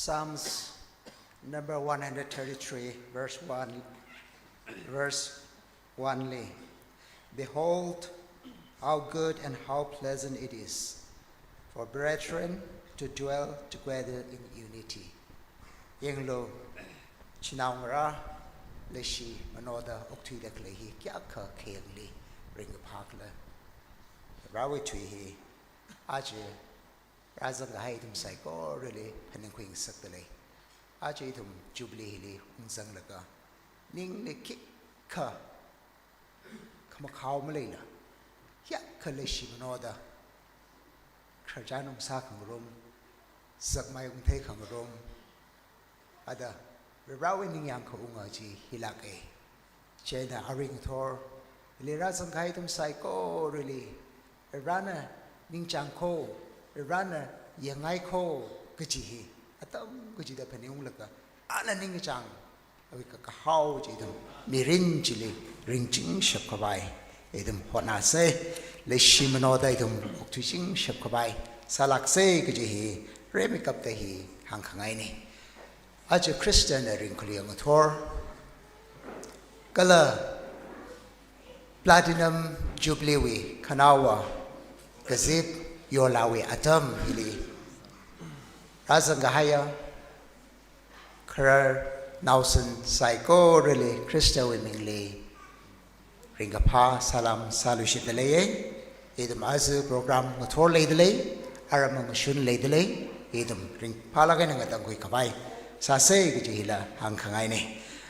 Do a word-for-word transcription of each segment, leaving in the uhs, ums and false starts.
Psalms number one hundred thirty-three, verse one, verse one li, "Behold, how good and how pleasant it is for brethren to dwell together in unity." Yanglu, chinaongarā, leishi manoda okthuida khalei hi kayākha khayangli ringkaphā khala. Varewui tui hi aja rāzang kahai ithum saikorali phaningkhui ngasakda lei. Aja ithum Jubilee hili ungzanglaga, ningli khikha khamakhao maleila, kayākha leishi manoda, khararchan ungsā khangarum, zakmai ungthei khangarum, ada Varewui ningyāng khaunga chi hilāka. Chieina arui ngathor, hili rāzang kahai ithum saikorali, Varena ningchāng kho, Varena yangngai kho kaji hi, atam kachida phaningunglaga, ana ningkachāng, awui kakahao chi ithum mirin chili ringchingshap khavai ithum hotnāsa. Leishi manoda ithum okthuichingshap khavai sālāksa kaji hi rimeikapta hi hāngkhangaina. Aja Christian ringkhalui ngathor, kala Platinum Jubilee wui khanaowa kazip yorlāwui atam hili rāzang kahaiya kharar naosen saikorali Khristawui mingli ringkaphā salam sāluishitda leiya. Ithum aja program ngathor leida lei, aram mangashun leida lei, ithum ringphālāk eina ngatangkhui khavai sāsa kaji hila hāngkhangaina.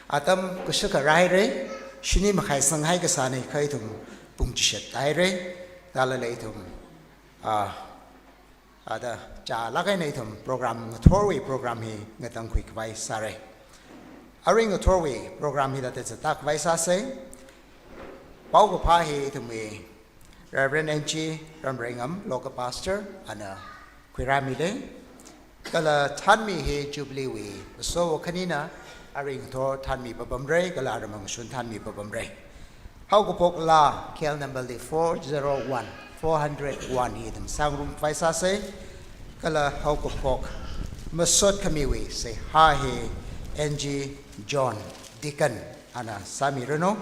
Atam kashakha rāhaira, shini makhai sanghai kasāna, kha ithum pung chishat tāhaira, tālala ithum, ah, ada chālāk eina ithum program, ngathorwui program hi ngatangkhui khavai sāra. Arui ngathorwui program hila tazatā khavai sāsa. Paokaphā hi ithumwui Reverend N G Ramreingam, local pastor, ana khuirāmira. Kala thānmi hi Jubilee wui aso khanina, arui ngathor thānmi papamra, kala aram mangashun thānmi papamra. Haokaphok laa, K L number li four zero one, four hundred one hi ithum sāngarum khavai sāsa. Kala haokaphok masot khamiwui seihā hi N G John Deacon ana sāmiranu.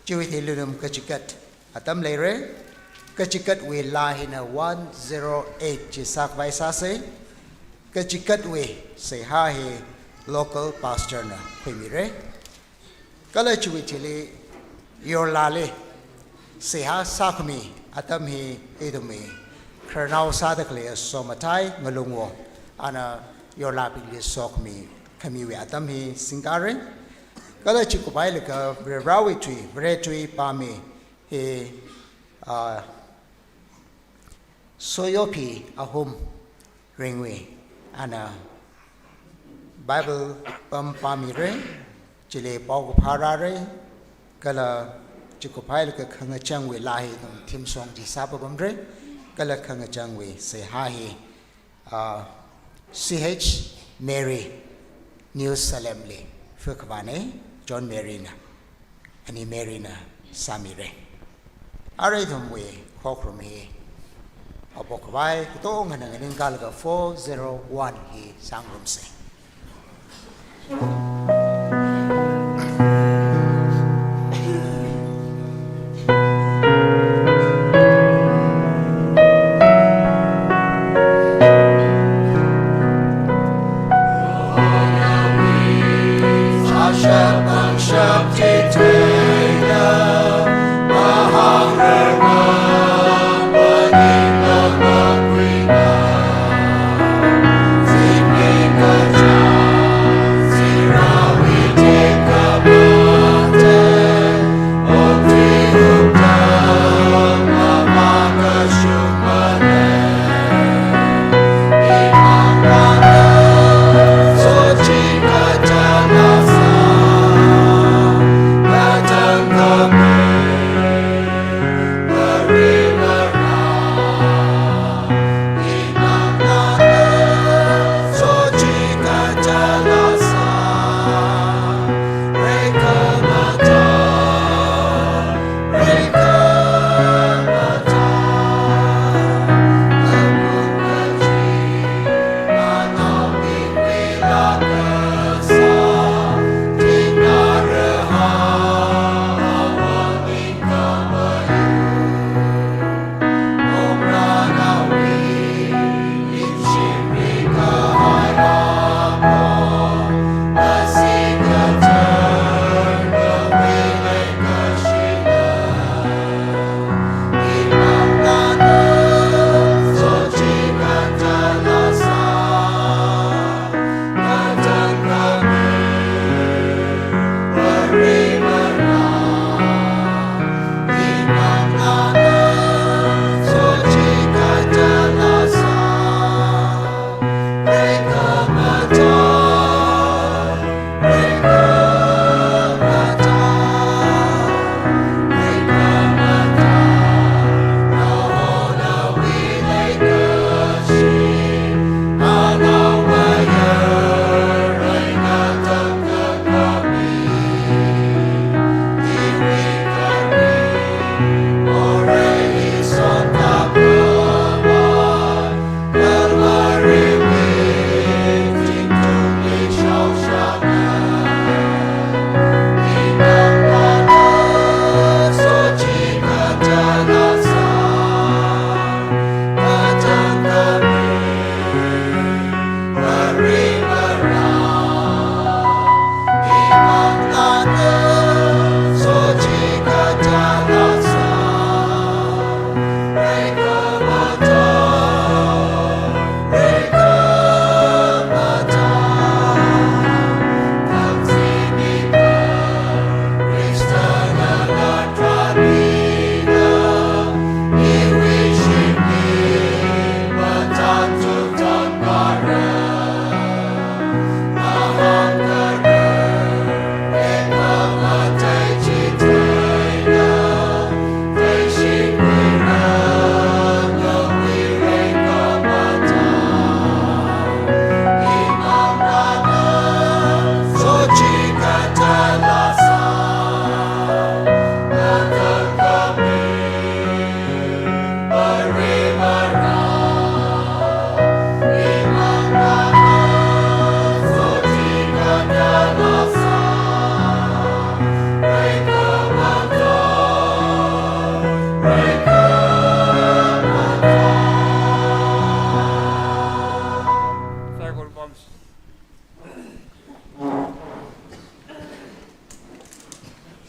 Chiwui theilu ithum kachikat atam leira. Kachikatwui laa hina one zero eight chi sā khavai sāsa. Kachikatwui seihā hi local pastor na khuimira. Kala chiwui thili yorlāli seihā sākhami atam hi ithumwui khararnao sāda khalei Somatai Ngalungwo, ana yorlābingli sokhami, khamiwui atam hi singkara. Kala chikuphailaga Varewui tui, Vare tui pāmi hi, ah, Soyopi Ahum Ringwui, ana Bible pam pāmira, chili paokaphā rāra, kala chikuphailaga khangachangwui laa hi ithum theme song chi sā papamra, kala khangachangwui seihā hi, ah, C H Mary, New Salem li, fakhavāna, John Mary na, ani Mary na sāmira. Arui ithumwui khokharum hi haophok khavai, katongana nganingkalaga four zero one hi sāngarumsa.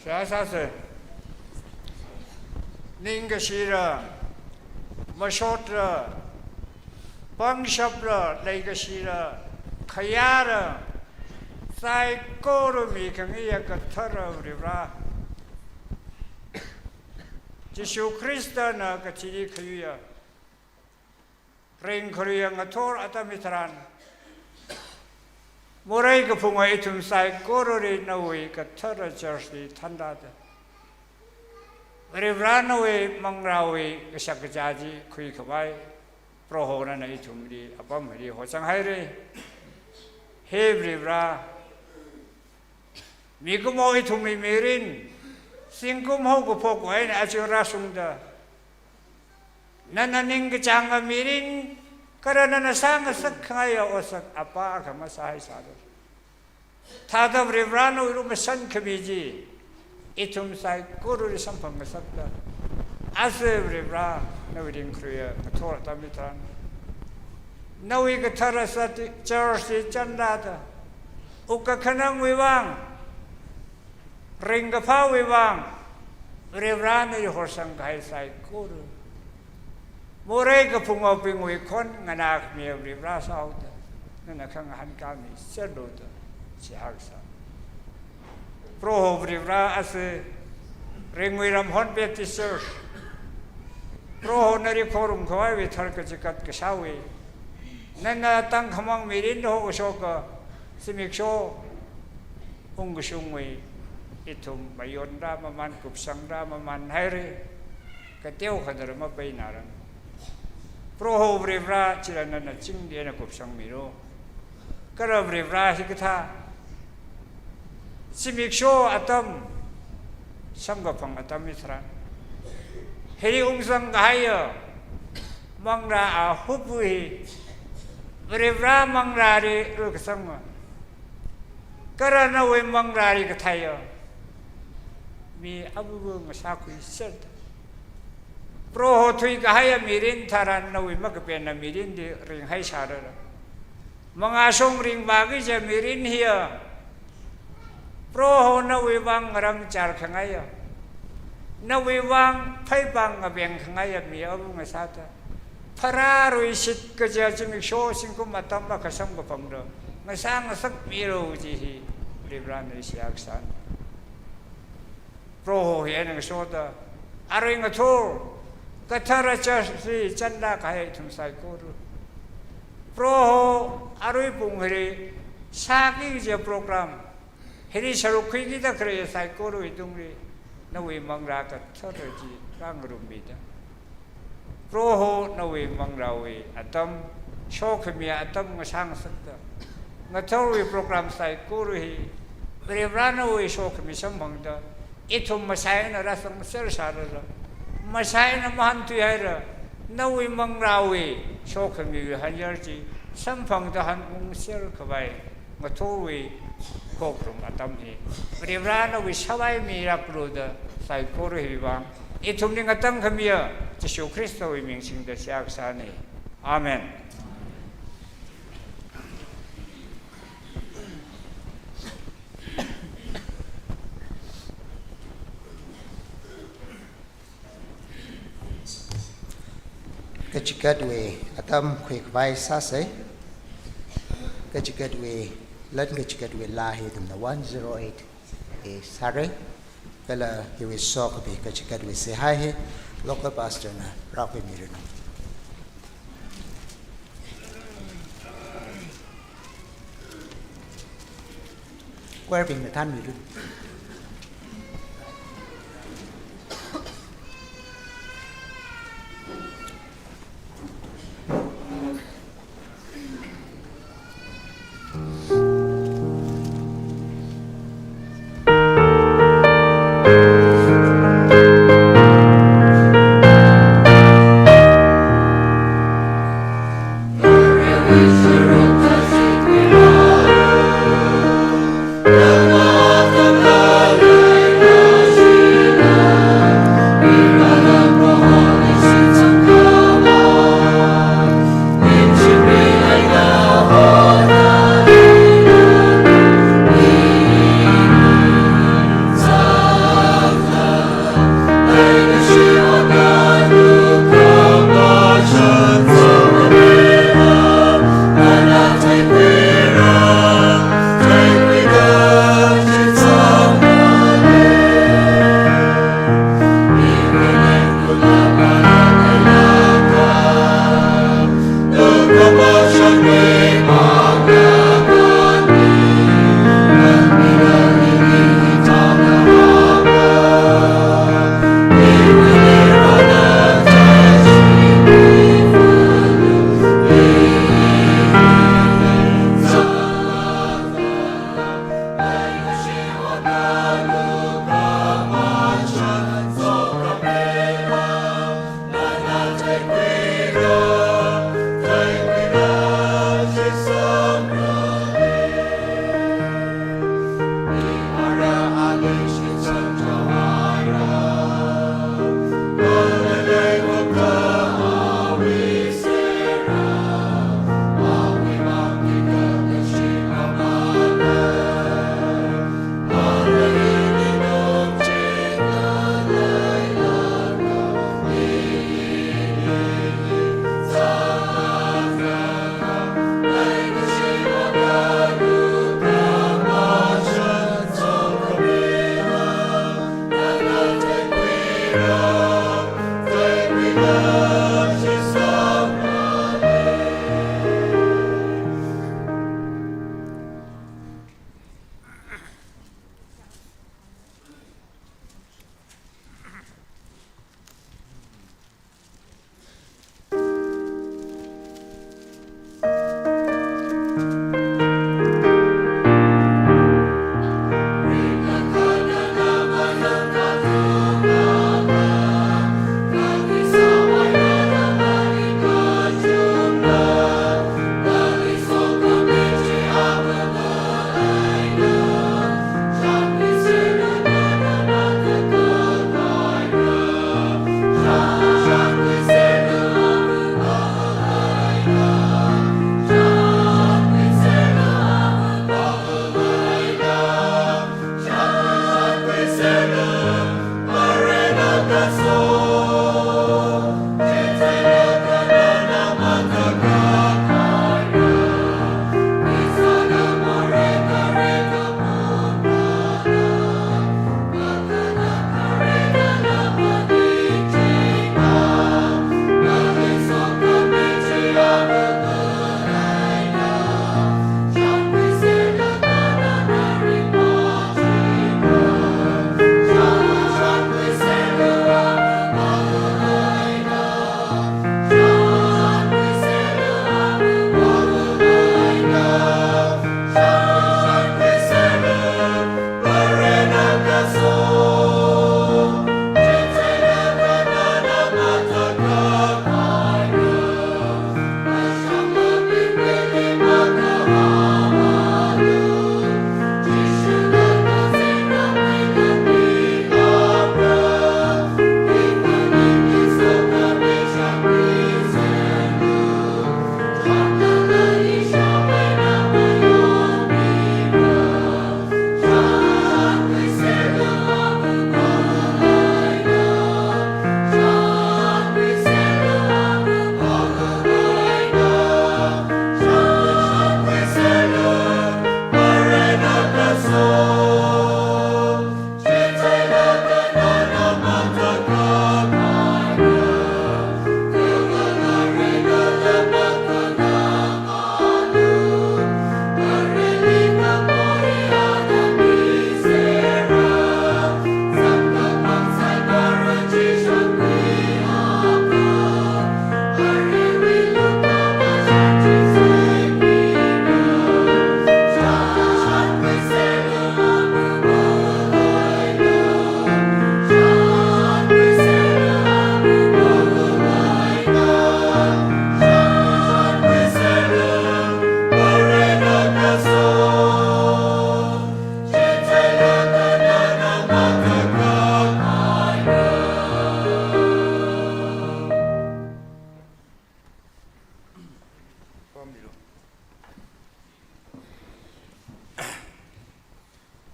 Rāsāsa. Ningkashira, mashotra, pangshapra, leikashira, khayāra, saikora mikhangayi kathara Varivara, Jishu Khristana kathili khayuiya, ringkhaluiya ngathor atam hitharan, morei kaphunga ithum saikorali nawui kathara church li thanrada, Varivara nawui manglāwui kashak kazā chi khuikhavai Proho nana ithumli apam hili hochang haira. He Varivara, mikumo ithumwui mirin, zingkum haokaphok eina aja rāshungda, nana ningkachānga mirin, kala nana sāngasak khangaiya otsak apā akha masāhaisālu. Thāda Varivara nawui lumashan khami chi ithum saikorali samphangngasakta, aja Varivara nawui ringkhaluiya ngathor atam hitharan, nawui kathara sati church li chanrada, wuk kakhanangwui vang, ringkaphāwui vang, Varivara nali horsang kahai saikora, morei kaphungabingwui khon nganākhamiya Varivara sāhaoda, nana khangahān khami serlu da seihā kasā. Proho Varivara, aja Ringui Ramhon Baptist Church, Proho nali khorumkhavaiwui tharkachigat kashāwui, nana tangkhamang mirin hokashoka zimiksho ungkashungwui ithum mayonra maman, kupsangra maman haira, kateokha nala mapainarang. Proho Varivara, chila nana chingri eina kupsangmilu. Kala Varivara hikathā zimiksho atam, samkaphang atam hitharan, hili ungzang kahaiya manglā ahupu hi Varivara manglāli rukasanga, kala nawui manglāli katheiya mi abubu ngasākhuiserda, Proho thuikahaiya mirin tharan nawui makapenna mirinli ringhaisālala, mangāshong ringvāki kajiya mirin hiya Proho nawui vang ngarāngchar khangaiya, nawui vang pheipāng ngaveng khangaiya mi abu ngasāda, pharāluishit kajiya zimiksho zingkum atam akha samkaphangla ngasāngasakmilu kaji hi Varivara nali seihā kasāna. Proho hi eina ngasoda, arui ngathor kathara church li chanrākahai ithum saikora, Proho arui pung hili sāki kajiya program hili sāruk khuikida khalei saikorawui tungli nawui manglā kathara chi rāngarummida, Proho nawui manglāwui atam, sokhamiya atam ngasāngasakta, ngathorwui program saikora hi Varivara nawui sokhami samphangda, ithum masai eina rāsangser sālala, masai eina mahānthuihaila, nawui manglāwui sokhamiwui hanyar chi samphangda hanungser khavai ngathorwui khokharum atam hi Varivara nawui sāvai miraklu da saikora hiwui vang ithumli ngatangkhamiya Jishu Khristawui ming singda seihā kasāna. Amen. Kachigatwui atam khuikhavai sāsa. Kachigatwui, lan kachigatwui laa hi ithumna one zero eight A sāra. Kala hiwui sokhami kachigatwui seihā hi local pastor na rākhuimiranu. Choir bingna thānmilu.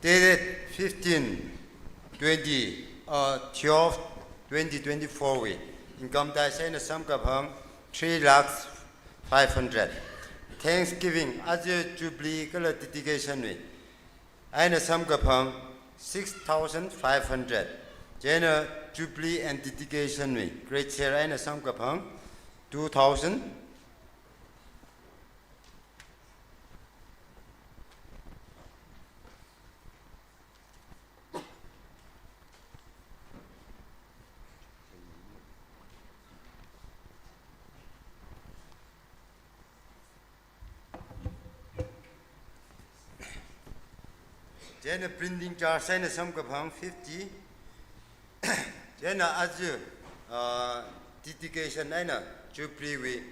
Dated fifteen twenty, uh, twelve twenty twenty-four wui income tax eina samkaphang three lakhs five hundred. Thanksgiving, aja Jubilee kala dedication wui eina samkaphang six thousand five hundred. Chieina Jubilee and dedication wui great sale eina samkaphang two thousand. Chieina printing charge eina samkaphang fifty. Chieina aja, ah, dedication eina Jubilee wui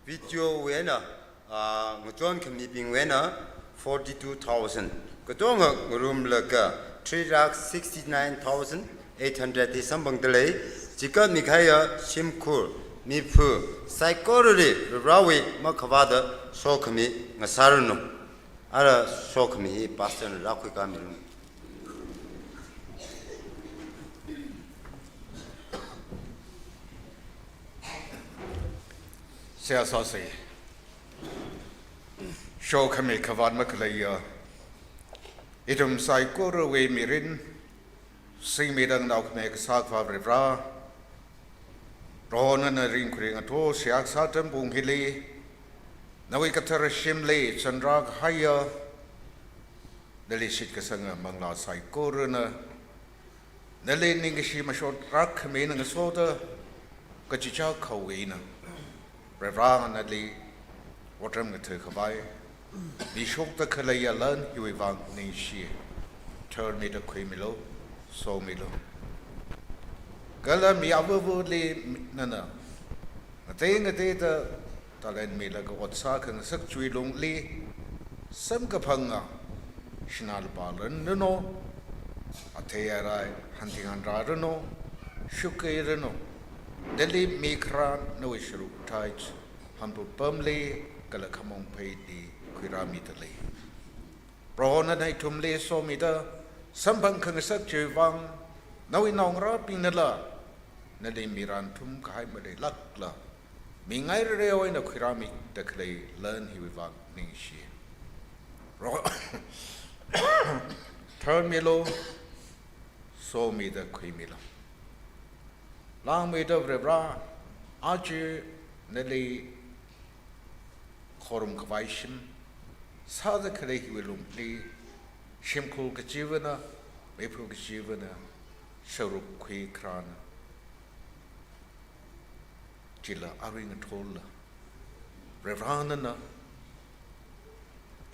video wui eina, ah, ngachon khamibingwui eina forty-two thousand. Katonga ngarumlaga three lakh sixty-nine thousand eight hundred hi samphangdalei. Chikatmi kahaiya shimkhur, miphu, saikorali Varewui makhavāda sokhami ngasāranu. Ara sokhami hi pastor na rākhuikāmiranu. Seihā sāsa. Sokhami khavāt makhaleiya ithum saikorawui mirin singmida nganaokhamei kasā Akhava Varivara, Proho nana ringkhui ringathor seihā kasā atam pung hili, nawui kathara shimli chanrā kahaiya, nali shitkasanga manglā saikorana, nali ningkashi mashot rākhamina ngasoda, kachichā khawui eina Varivara nali otram ngathakhavai mishokda khaleiya lan hiwui vang ningshi. Tharmida khuimilu, somilu. Kala mi avavali nana ngatei ngateida talent milaga ot sākhangasak chiwui lungli, samkaphanga sinā lupā lanranu, athei arai hanthing hanrāranu, shukiranu, nali mikharā nawui sharuk thai hangpu pamli kala khamong pheili khuirāmidalei. Proho nana ithumli somida samphang khangasak chiwui vang, nawui naongarābingnala nali mirān thumkahai maleilākla, mingairarewui eina khuirāmida khalei lan hiwui vang ningshi. Proho, tharmilu, somida khuimilu. Langmeida Varivara, aja nali khorumkhavai shim sāda khalei hiwui lungli, shimkhur kachivana, miphu kachivana, sharuk khuikharāna, chila arui ngathorla Varivara nana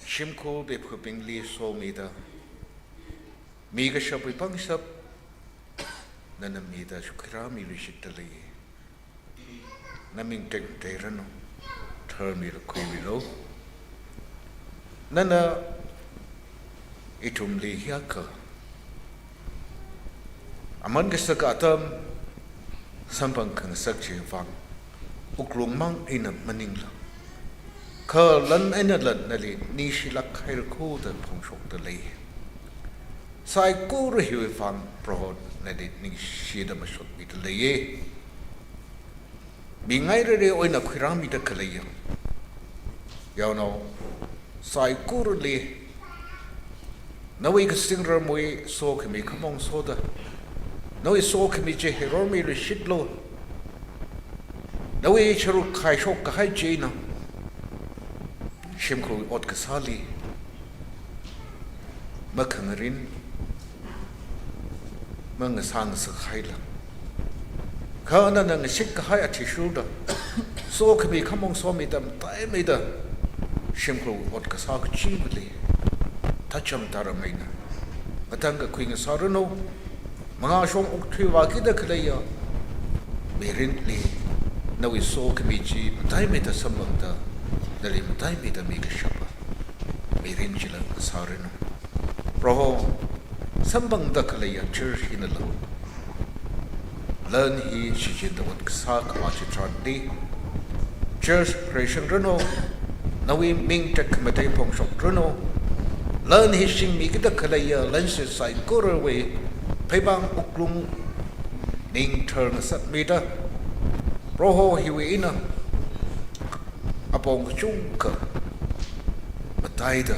shimkhur miphubingli somida, mikashapwui pangshap nana mida shukhuirāmiluishitdalei. Naming tekmateiranu, tharmilu khuimilu. Nana ithumli hiyākha aman kasaka atam samphang khangasak chiwui vang, wuklungmang eina maningla, kha lan eina lan nali ningshilāk haira khuda phongshokdalei. Saikora hiwui vang Proho nali ningshida mashotmidalei. Mingairarewui eina khuirāmida khaleiya yaonao saikorali nawui kasingramwui sokhami khamong soda, nawui sokhami chi heirormiluishitlu. Nawui sharuk khaishok kahai china shimkhurwui ot kasāli makhangarin mangasāngasak haila, kha nana ngashit kahai athishurda sokhami khamong somida mataimida shimkhurwui ot kasā kachivali thacham tharam eina ngatangkakhui ngasāranu. Mangāshong okthuivākida khaleiya mirinli nawui sokhami chi mataimida samphangda, nali mataimida mikashapa mirin chila ngasāranu. Proho, samphangda khaleiya church hinala lan hi shichinda ot kasā khavā chitharanli, church preisangranu, nawui ming tekhamatei phongshokranu. Lan hi shingmikida khaleiya lanse saikorawui pheipāng wuklung ning tharngasakmida, Proho hiwui eina apong kachungkha mataida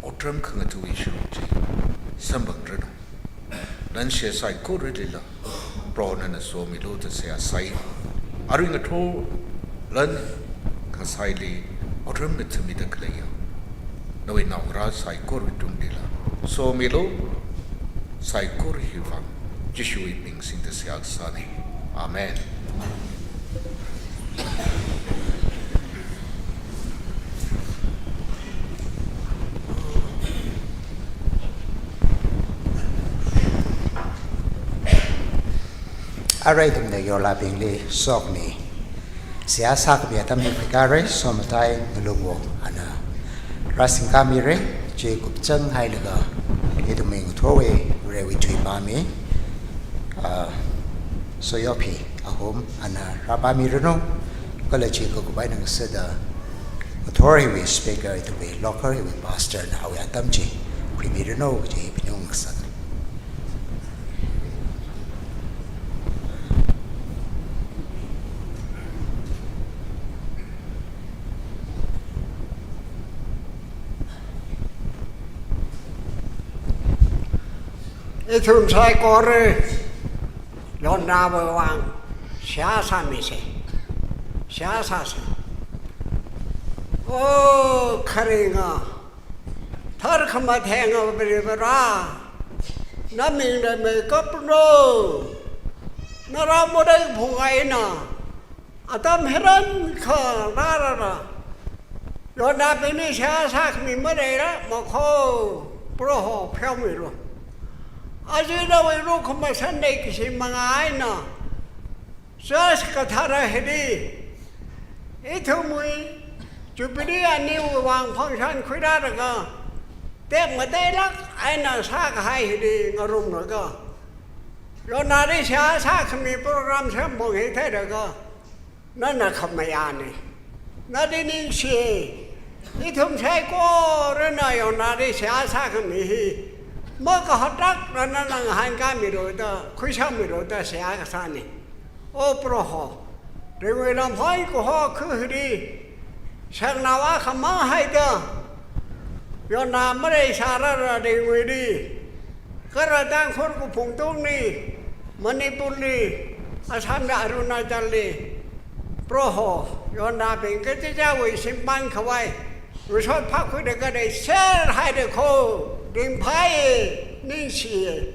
otram khangatha̱wui sharuk chi samphangranu. Lanse saikoralila Proho nana somilu da seihā sai. Arui ngathor lan khangasaili otram ngatha̱mida khaleiya nawui naongarā saikora tunglila somilu. Saikora hiwui vang Jishuwui ming singda seihā sāna. Amen. Arui ithumna yorlābingli sokhami seihā sākhami atam hi khuikāra, Somatai Ngalungwong ana rāsingkāmira. Chi kupchang hailaga ithumwui ngathorwui Varewui tui pāmi, ah, Soyophi Ahum ana rāpāmiranu. Kala chi kakup eina ngasāda ngathor hiwui speaker, ithumwui local hiwui pastor na awui atam chi khuimiranu kaji phaningung ngasā. Ithum saikora Yonawui vang seihā sāmisa. Seihā sāsa. O kharinga, tharkhamatheng Varivara, namingli meikaplu. Nara morei phung eina atam hirankha rārara, Yonabingli seihā sākhami maleira makho, Proho pheomilu. Aja nawui lukhamashan leikashi manga eina church kathara hili ithumwui Jubilee aniwui vang function khuirālaga tekmateilāk eina sākahai hili ngarumlaga, Yonali seihā sākhami program semphang hi theilaga, nana khamayāna. Nali ningshi. Ithum saikorana Yonali seihā sākhami hi makahatlākla nana ngahānkāmilu da, khuisangmilu da seihā kasāna. O Proho, ringwui lamhoi kaho khu hili shangnao akhamang haida Yona maleisālala ringwuili, kala Tangkhul kaphung tungli, Manipurli, Assamli, Arunachalli, Proho, Yonabing kachichāwui shimpan khavai ngasot phākhuida khalei serhaida kho, ringphāya, ningshiya.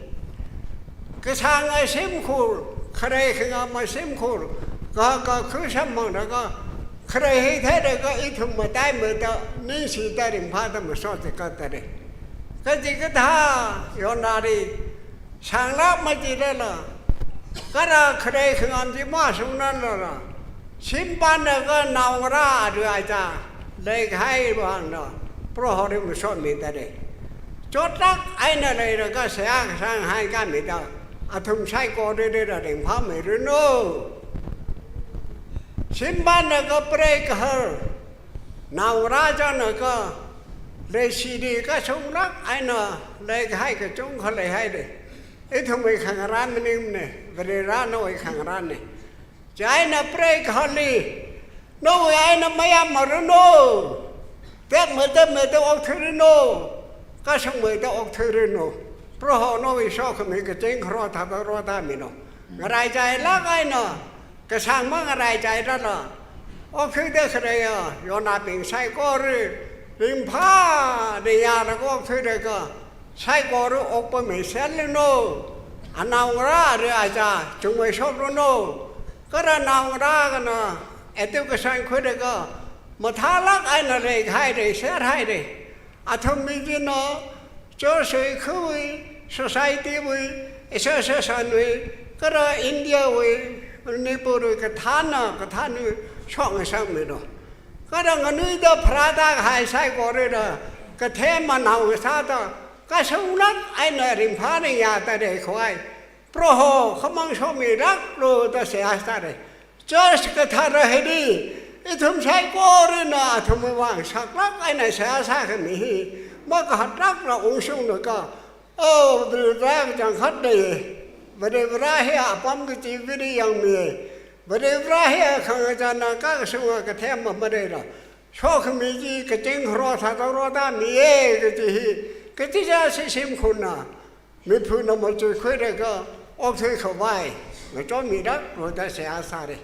Kasānga shimkhur, kharei khangama shimkhur, ka, ka khu samphanglaga, kharei hi theilaga ithum mataimeida, ningshida ringphāda masot chikatare. Kachikathā Yonali shanglāk machilala, kala kharei khangam chi mashunglala, shimpanlaga naongarā arui aja leikahai vangna Proholi masotmidalei. Chotlāk eina leilaga seihā kasā ngahānkāmida athum saikoralila ringphāmiranu. Shimpanlaga preikahar, naongarā chānlaga leishili kashunglāk eina leikahai kachungkha leihailei. Ithumwui khangarān maningmana, Varivara nawui khangarānna. Chieina preikaharli, nawui eina mayāmranu, tekmateimada okthuiranu, kashungmeida okthuiranu. Proho nawui sokhami kaching kharot thāda rothaminu. Ngaraichailāk eina, kasāng mangaraichailala, okthuida khaleiya Yonabing saikora ringphā ringyālaga okthuilaga, saikora okpamei serlanu. Anaongarā arui aja chungmei shoklanu. Kala naongarā akhana education khuilaga mathālāk eina leikahai lei, serhai lei. Athum mi china churchwui, khawui, societywui, associationwui, kala Indiawui, Manipurwui kathānna, kathānwui shokngasakmilu. Kala nganuida pharāda kahai saikorala kathem manao sāda, kashunglāk eina ringphā ringyāda leikhavai Proho khamang shomilāklu da seihā sāra. Church kathara hili ithum saikorana athumwui vang saklāk eina seihā sākhami hi makahatlākla ungshunglaga, o, Varivara kachangkhat lei. Varivara hi apam kachiva̱li yangmi. Varivara hi khangachāna kakashunga kathema maleila, sokhami chi kaching kharot sāda rotamiya kaji hi, kachichā shimkhurna, miphurna machuikhuilaga okthui khavai ngachonmilāklu da seihā sāra.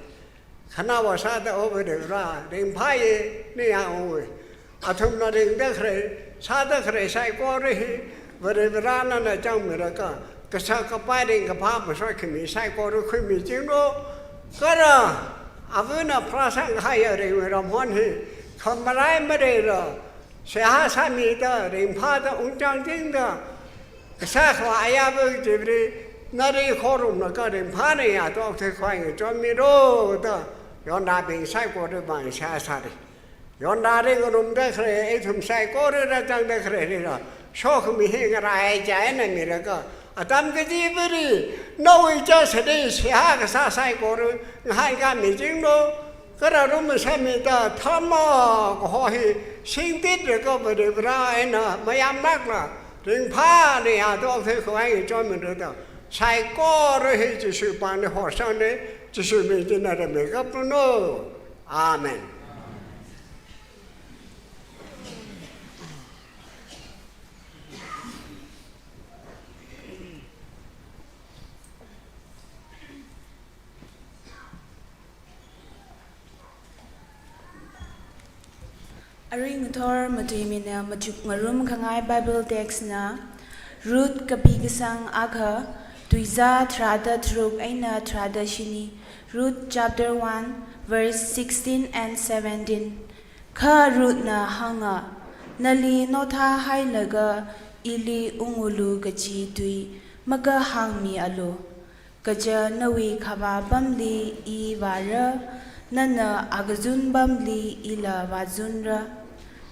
Khanaowa sāda, o Varivara, ringphāya, ningyāng ungwa. Athumna ringda khalei, sāda khalei saikora hi Varivara nana changmilaga, kashak kapai ringkaphā masotkhami saikora khuimichinglu. Kala ava̱na pharāsang kahaiya ringwui ramhon hi khamalai maleila, seihā sāmida, ringphāda, ungchangchingda kasā khavai ayāva̱ kachiva̱li Nali khorumlaga ringphāna yatok thuikhavai ngachonmira da, Yonabing saikora vang seihā sāra. Yonali ngarumda khalei ithum saikorali rāzangda khaleilila, sokhami hi ngaraichai eina milaga, atam kachivali nawui chānsāli seihā kasā saikora ngahānkāmi chinglo, kala lumashanmida tharmā kaho hi singtitlaga Varivara eina mayāmlākla, ringphāna yatok thuikhavai ngachonmira da, saikora hi Jishu pāngli horsangna, Jishu ming china rāmi kapluno. Amen. Arui ngathor matuimina machuk ngarumkhangai Bible text na Ruth kapi kasang akha, tuizā tharāda tharuk eina tharāda shini, Ruth chapter one, verse sixteen and seventeen. Kha Ruthna hānga, nali nothāhailaga ili ungulu kachi tui makahāngmialu. Kaja nawui khavā pamli i vāra, nana akazun pamli ila vāzunra.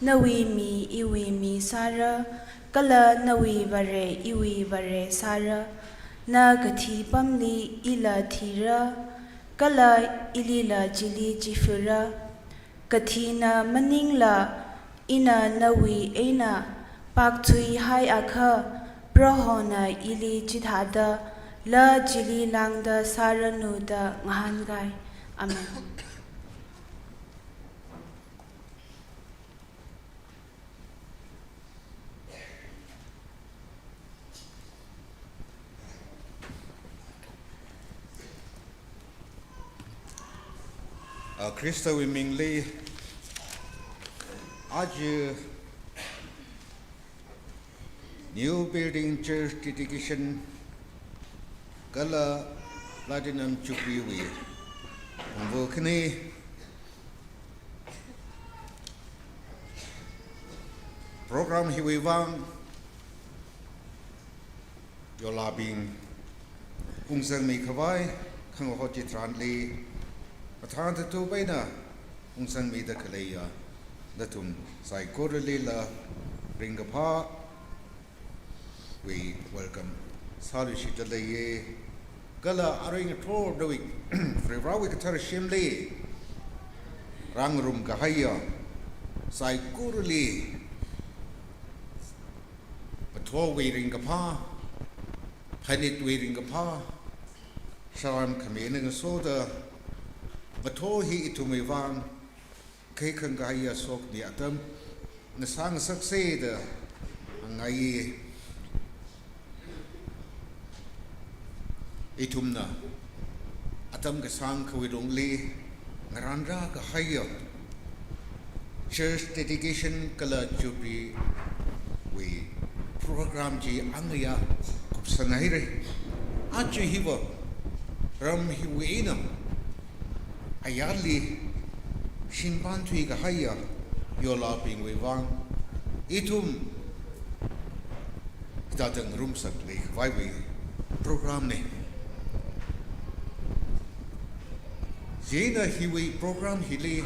Nawui mi iwui mi sāra, kala nawui Vare iwui Vare sāra. Na kathi pamli ila thira, kala ilila chili chifura. Kathina maningla, ina nawui eina pakthuihaiakha, Prohona ili chithāda, la chili lāngda sāranu da ngahānkai. Amen. Ah, Khristawui mingli, aja New Building Church Dedication kala Platinum Jubilee wui phungvu khani program hiwui vang yolabing ungzangmi khavai khangaho chitharanli, mathāda tup eina ungzangmida khaleiya nathum saikoralila ringkaphā wui welcome sāluishitda leiya. Kala arui ngathor nawui Varivarawui kathara shimli rāngarum kahaiya saikorali, Mathowui ringkaphā, Phanitwui ringkaphā, salam khami eina ngasoda, Matho hi ithumwui vang khikha kahaiya sokhami atam ngasāngasaksa da hāngngai. Ithumna atam kasāngkhawui lungli ngarānrā kahaiya church dedication kala jubilee wui program chi angaya kupsang haira. Aja hiva ram hiwui eina ayarli shimpan thuikahaiya yolabingwui vang ithum hithāda ngarumsak leikhavaiwui program na. Chieina hiwui program hili,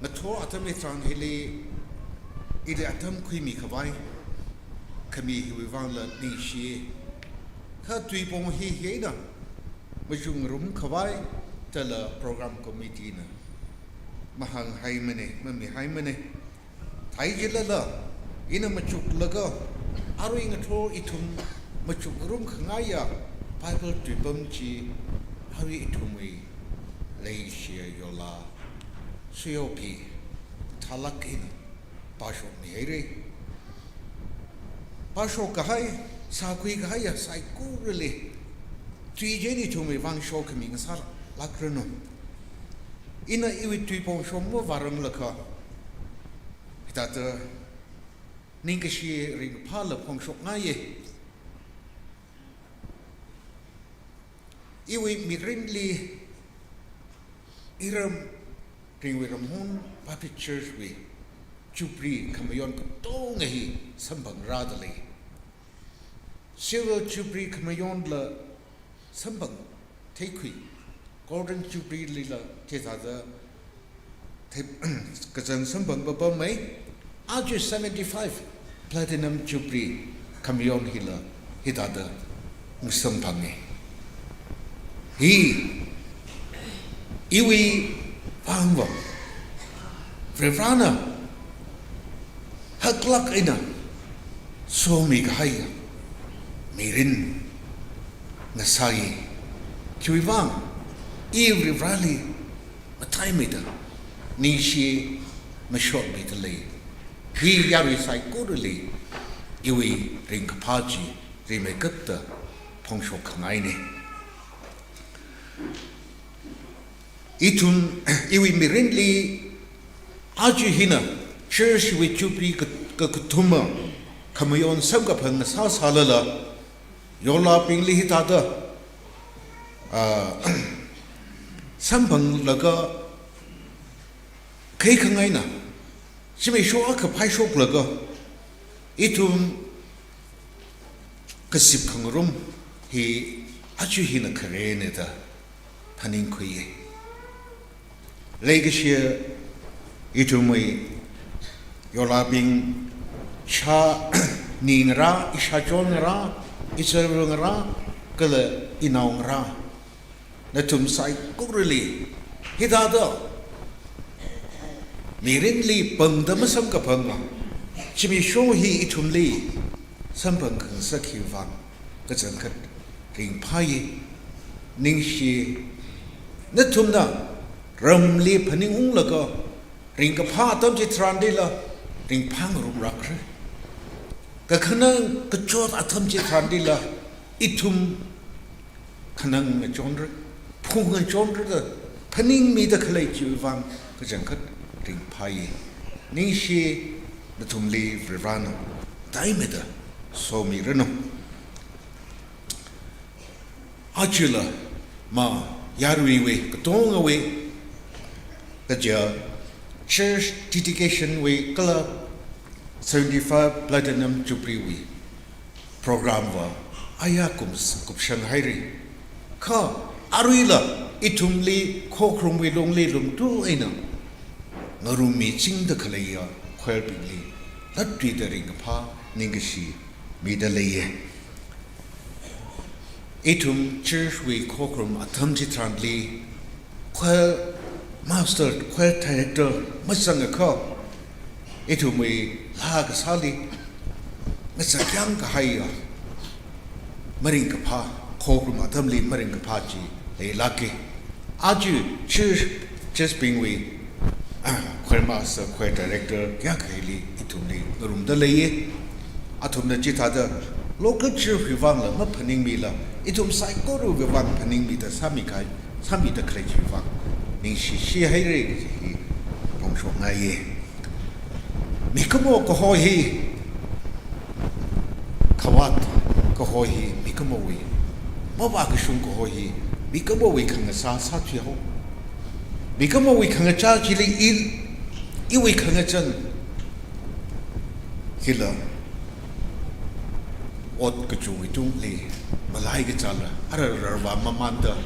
ngathor atam hitharan hili, ili atam khuimi khavai khami hiwui vangla ningshi. Kha tuipong hi hi eina machukngarum khavai dala program committee na mahānghaimana, mamihaimana. Thai jilala, ina machuklaga, arui ngathor ithum machukngarum khangaiya Bible tuipam chi, arui ithumwui leishiya yola Suyopi thalak eina pāshokmi haira. Pāshok kahai, sākhui kahaiya saikorali tui chieina ithumwui vang shokhami ngasālākranu. Ina iwui tuipong shok mavāranglakha, hithāda ningkashi ringphāla phongshokngaiya. Iwui mirinli, iram Ringwui Ramhon Baptist Church wui jubilee khamayon katonga hi samphangrāda lei. Silver Jubilee khamayonla samphang theikhui, Golden Jubilee lila chithāda thei, kachang samphang papam mai. Aja seventy-five Platinum Jubilee khamayon hila hithāda samphanga. Hi iwui vangva Varivarana haklāk eina somi kahai mirin ngasāi. Khiwui vang, i Varivarali mataimeida, ningshi mashokmida lei. Hi yarui saikorali iwui ringkaphā chi rimeikapta phongshok khangaina. Ithum, iwui mirinli aja hina church wui Jubilee ka, ka, kathuma khamayon samkaphang ngasā sālala, yolābingli hithāda, ah, samphanglaga, khaikhangaina, zimiksho akha phaishoklaga, ithum kazip khangarum hi aja hina kharena da phaningkhuiya. Leikashiya ithumwui yolābing, ishāni ngarā, ishāchon ngarā, ishāva ngarā, kala inao ngarā, nathum saikorali hithāda mirinli pangda masamkaphanga zimiksho hi ithumli samphang khangasak hiwui vang kachangkhat ringphāya. Ningshi, nathumna ramli phaningunglaga ringkaphā atam chitharanlila ringphā ngarumlākra. Kakhanang kachot atam chitharanlila ithum khanang ngachonra, phung ngachonra da phaningmida khalei chiwui vang kachangkhat ringphāya. Ningshi, nathumli Varivarana mataimeida somiranu. Ajala ma yaruiwui katongawui kaja church dedication wui kala seventy-five Platinum Jubilee wui program va aya kum, kupshang haira. Kha aruila ithumli khokharumwui lungli lungtu eina ngarummichingda khaleiya choirbingli latluida ringkaphā ningkashi mida leiya. Ithum church wui khokharum atam chitharanli choir master, choir director mazangakha, ithumwui laa kasāli ngachakyang kahaiya maringkaphā, khokharum atamli maringkaphā chi leilāka. Aja church, church bingwui, ah, choir master, choir director kayākha hili ithumli ngarumda leiya. Athumna chithāda local church wui vangla maphaningmila, ithum saikorawui vang phaningmida sāmi kahai, sāmida khalei chiwui vang ningshishi haira kaji hi phongshokngaiya. Mikumo kaho hi, khavāt kaho hi mikumowui, mavākashung kaho hi mikumowui khangasā sāthuihao. Mikumowui khangachā chili i, iwui khangachang hila ot kachungwui tungli malai kachāla, ara rarvā mamanda,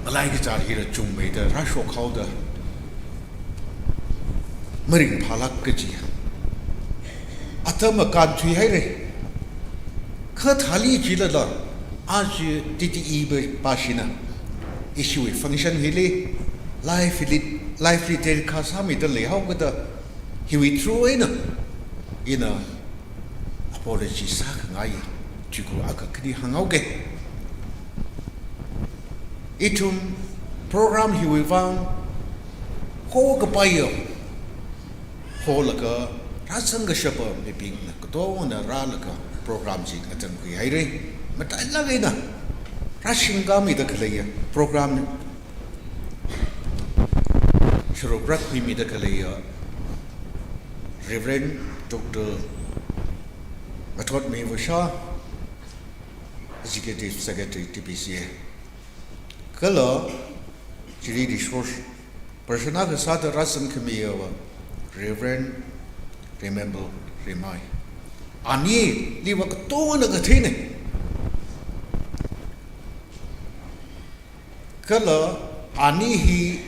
malai kachā hila chungmeida rāshokhaoda maringphālāk kaji atam akānthui haira. Kha thāli chilala, aja T T E ba, bashina, ishiwui function hili, live hili, live hili telecast sāmida leihaokada, hiwui through eina ina apology sākhangai, chikuru akha khani hānghaoga. Ithum program hiwui vang hokapaiya, holaga rāzangkashapa mibingna katongana rālaga program chi ngachangkhui haira. Matailāk eina rāshingkāmida khaleiya, program sharuk rākhuimida khaleiya Reverend Doctor Ngathotmi Vasha, Executive Secretary T B C A, kala chili resource person akha sāda rāzangkhamiya Reverend Remember Remai, Aniliva katongana katheina. Kala ani hi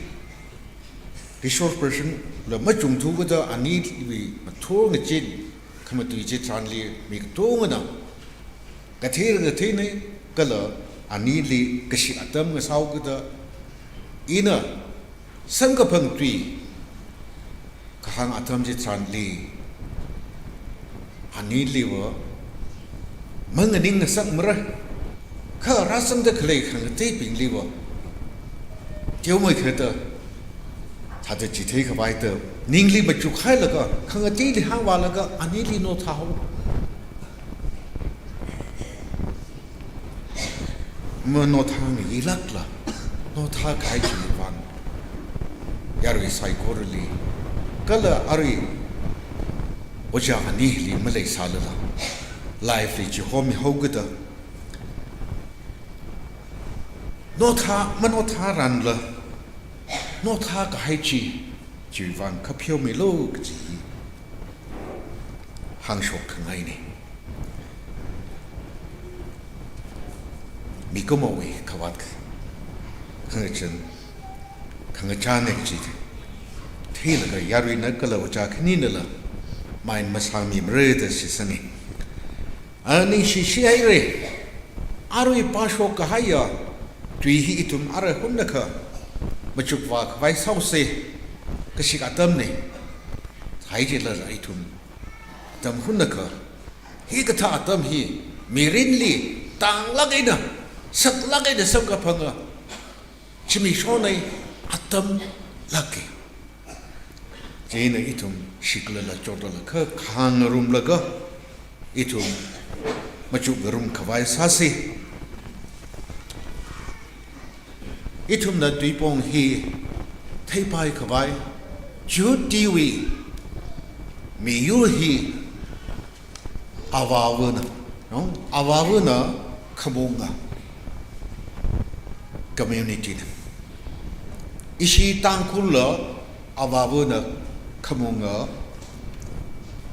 resource person la machungthu kajida aniliwui ngathor ngazin khamatui chitharanli mi katongana kathei katheina, kala anili kashi atam ngasao kajida ina samkaphang tui kahāng atam chitharanli aniliva manganing ngasakmara, kha rāsangda khalei khangateibingliva teomeikharda thāda chitheikhavai da ningli machukhailaga khangateili hāngvālaga anili nothāhao. Manothāngailākla, nothākahai chiwui vang yarui saikorali kala arui ojā anili maleisālala life li chihomihao kajida, nothā, manothāranla nothākahai chi, chiwui vang kha pheomilu kaji hi hāngshok khangaina. Mikumowui khavāt khangachān, khangachāna kaji theilaga yaruina kala ojā khaninala mai masāmimara da shitsanga. A, ningshi shihaira. Arui pāshok kahaiya tui hi ithum ara hunakha machukvā khavai sāhaosa, kashik atamna. Thai jilala ithum atam hunakha hikathā atam hi mirinli tānglāk eina, saklāk eina samkaphanga zimiksho eina atam lāka. Chieina ithum shiklala chotlala kha khangarumlaga ithum machukngarum khavai sāsa. Ithumna tuipong hi theipai khavai, Jihudiwui miyur hi avāvana, no? Avāvana khamunga community na. Ishi Tangkhul la avāvana khamunga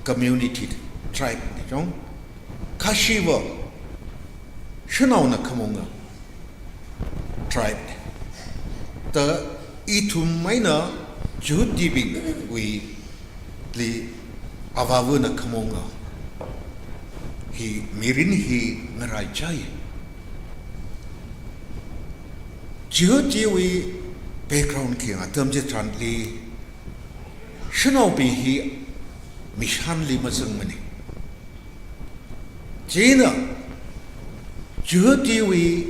community, tribe na, no? Khashiva shanaona khamunga tribe na. Ta ithum eina Jihudibingwuili avāvana khamunga hi mirin hi ngaraichai. Jihudiwui background khayang atam chitharanli shanaobing hi mishanli mazangmana. Chieina Jihudiwui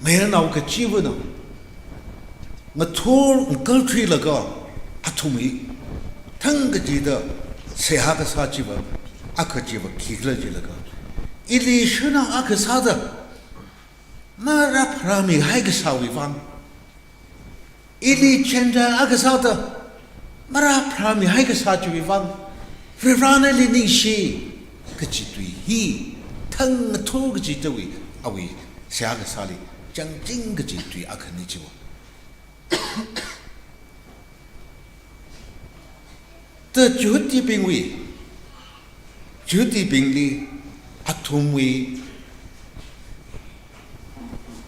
mayarnao kachivana ngathor ngakalthuilaga athumwui thang kachida seihā kasā chiva, akha chiva khikhala jilaga, ili shanao akha sāda marāpharāmihai kasāwui vang, ili Gentile akha sāda marāpharāmihai kasā chiwui vang, Varivarana ili ningshi kaji tui hi thang ngathor kachidawui awui seihā kasāli chāngjing kaji tui akhana chiva. Ta Jihudibingwui, Jihudibingli athumwui,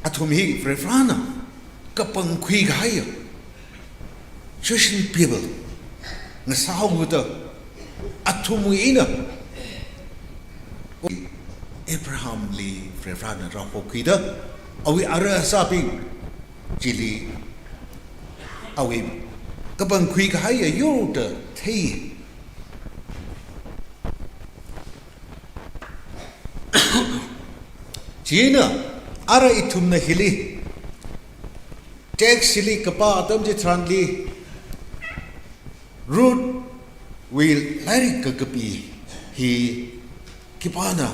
athum hi Varivarana kapangkhui kahaiya chosen people ngasāhaoda athumwui eina Abrahamli Varivarana rāhokhuida awui ara asābing chili awui kapangkhui kahaiya yurda thei. Chieina ara ithumna hili, text hili kapā atam chitharanli, Ruthwui lairik kakapi hi khipāna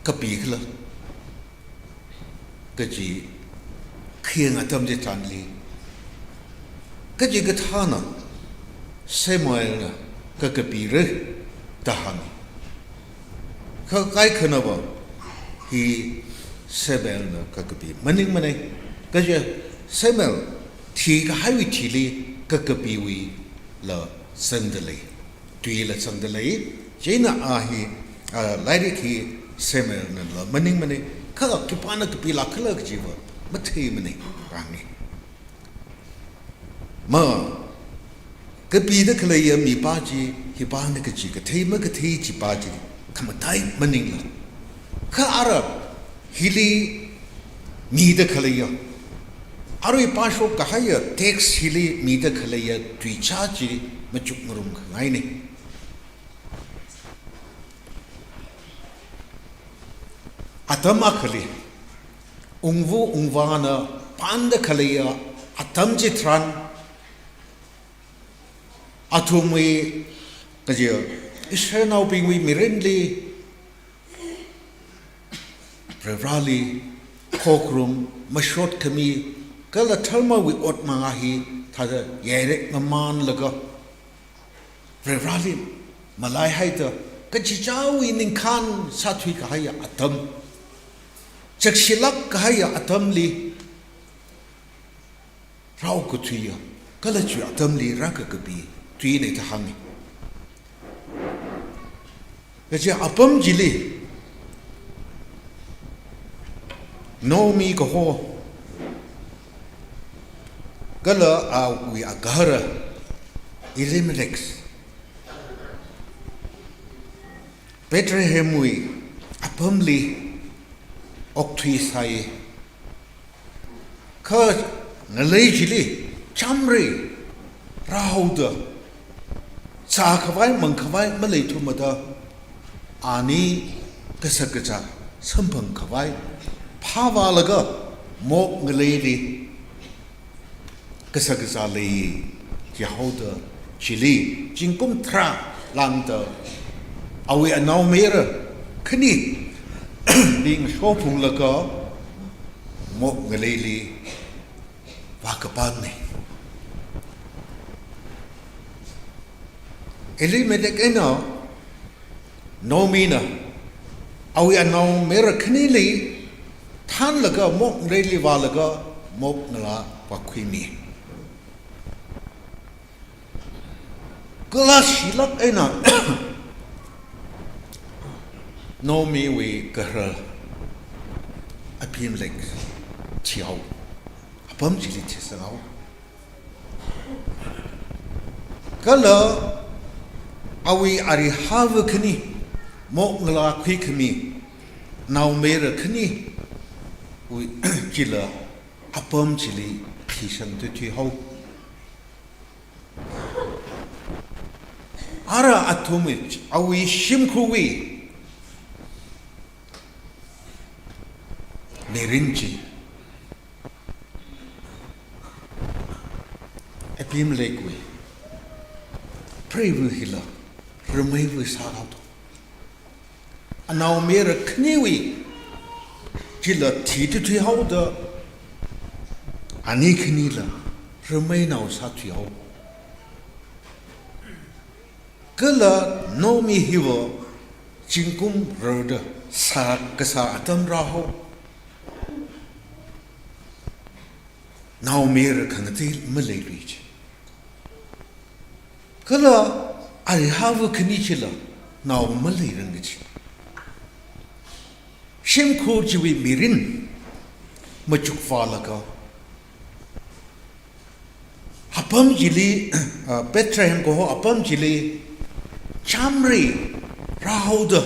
kapikhala kaji khayang atam chitharanli, kachikathāna Samuelna kakapira da hānga. Kha kaikhanava hi Samuelna kakapi maningmana. Kaja Samuel thikahaiwui thili kakapiwuila zangda lei, tuila zangda lei. Chieina a hi ah, lairik hi semnala maningmana, kha khipāna kapilākkhala kajiva matheimana rāngi. Ma, kapida khaleiya mipā chi hipāna kaji kathei makathei chipā chi khamataiya maningla, kha ara hili mida khaleiya, arui pāshok kahaiya text hili mida khaleiya tuichā chi machukngarum khangaina. Atam akhali, ungva ungvāna panda khaleiya atam chitharan, athumwui, kaji, Israelnaobingwui mirinli, Varivarāli khokharum, mashot khami, kala dharmawui ot mangā hi thāda yairek ngamanlaga, Varivarāli malaihaida, kachichāwui ningkhān sāthui kahaiya atam, chakshilāk kahaiya atamli rāokathuiya, kala chiwui atamli rākakapi tuina da hānga. Kaje apam chili, Naomi kaho, kala awui agahara Elimelech, Bethlehemwui apamli okthuisai. Kha ngalei chili chamrei rāhaoda, zākhavai mangkhavai maleithumada, ani kashak kazā samphang khavai phāvālaga mok ngaleili kashak kazā lei jihaoda, chili zingkum tharā lāngda awui anaomayara khanili ngashophunglaga mok ngaleili vākapangna. Elimelech eina Naomina awui anaomayara khanili thanlaga mok ngaleili vālaga mok ngalā vākhuimi. Kala shilāk eina Naomiwui gahara Abimelech thihao, apam chili thisanghao. Kala awui arihava khani, mok ngalā khuikhami naomayara khaniwui chila apam chili thisangda thuihao. Ara athumwui, awui shimkhurwui mirin chi Abimelechwui preiva hila rameiva sāhaoda, anaomayara khaniwui chila thida thuihaoda, ani khanila rameinao sāthuihao. Kala Naomi hiva zingkum rarda zā kasā atam rāhao. Naomayara khangatei maleilui ji. Kala arihava khani chila nao maleiranga ji. Shimkhur chiwui mirin machukvālaga, apam chili, ah, Bethlehem kaho apam chili chamrei rāhaoda,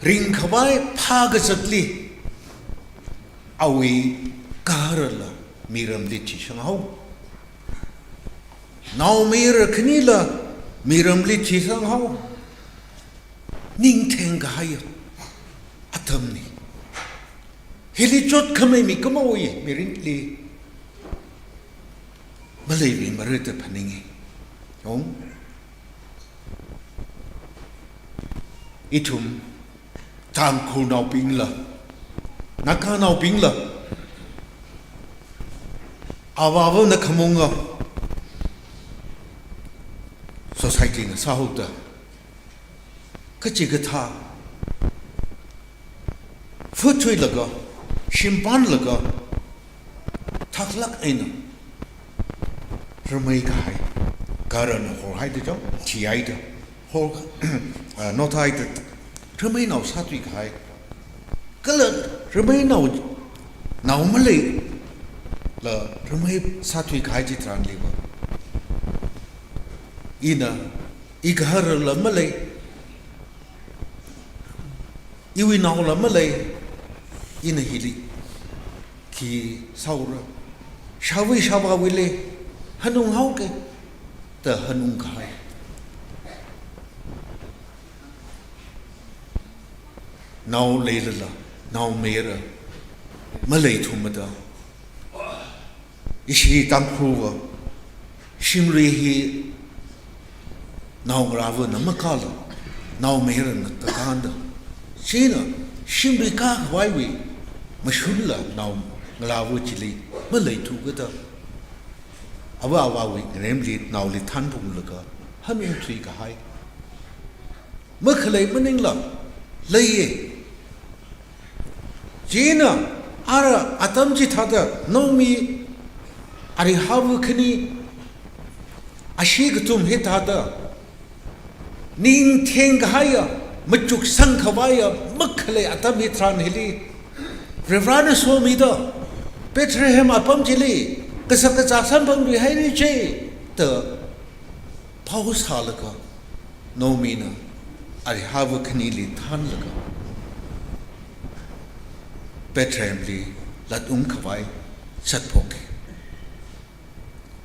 ringkhavai phākazatli awui gaharala miramli thisanghao. Naomayara khanila miramli thisanghao. Ningtheng kahaiya atamna. Hili chotkhamei mikumowui mirinli maleiluimara da phaninga. Yong. Ithum Tangkhulnaobingla, Naganaobingla, avāvana khamunga society na sāhaoda, kachikathā phuthuilaga, shimpanlaga, thaklāk eina ramei kahai, gaharana horhaida chang, thihaida, Hor, ah, nothai ta rameinao sāthuikahai. Kala rameinao, nao maleila ramei sāthuikahai chitharanliva, ina, igaharala malei, iwui naola malei, ina hili khi sāura? Shāvui shāvāwuili hanung haoke, da hanungkahai. Nao leilala, naomayara maleithumada, ishi Tangkhulva shimli hi naongarāvana makāla, naomayarana kakāna. Chieina shimli kākhavaiwui mashunla naongarāva chili maleithu kajida, ava avāwui ngaremli naoli thanphunglaga hanungthuikahai. Makhalei maningla leiye. Chieina ara atam chithāda Naomi arihava khani ashee kathum hithāda ning thengkahaiya, machuksangkhavaiya makhalei atam hitharan hili, Varivarana somida, Bethlehem apam chili kasak kazā samphangluihaira che, da pao sālaga, Naomina arihava khanili thanlaga, Bethlehemli latungkhavai zatphoke.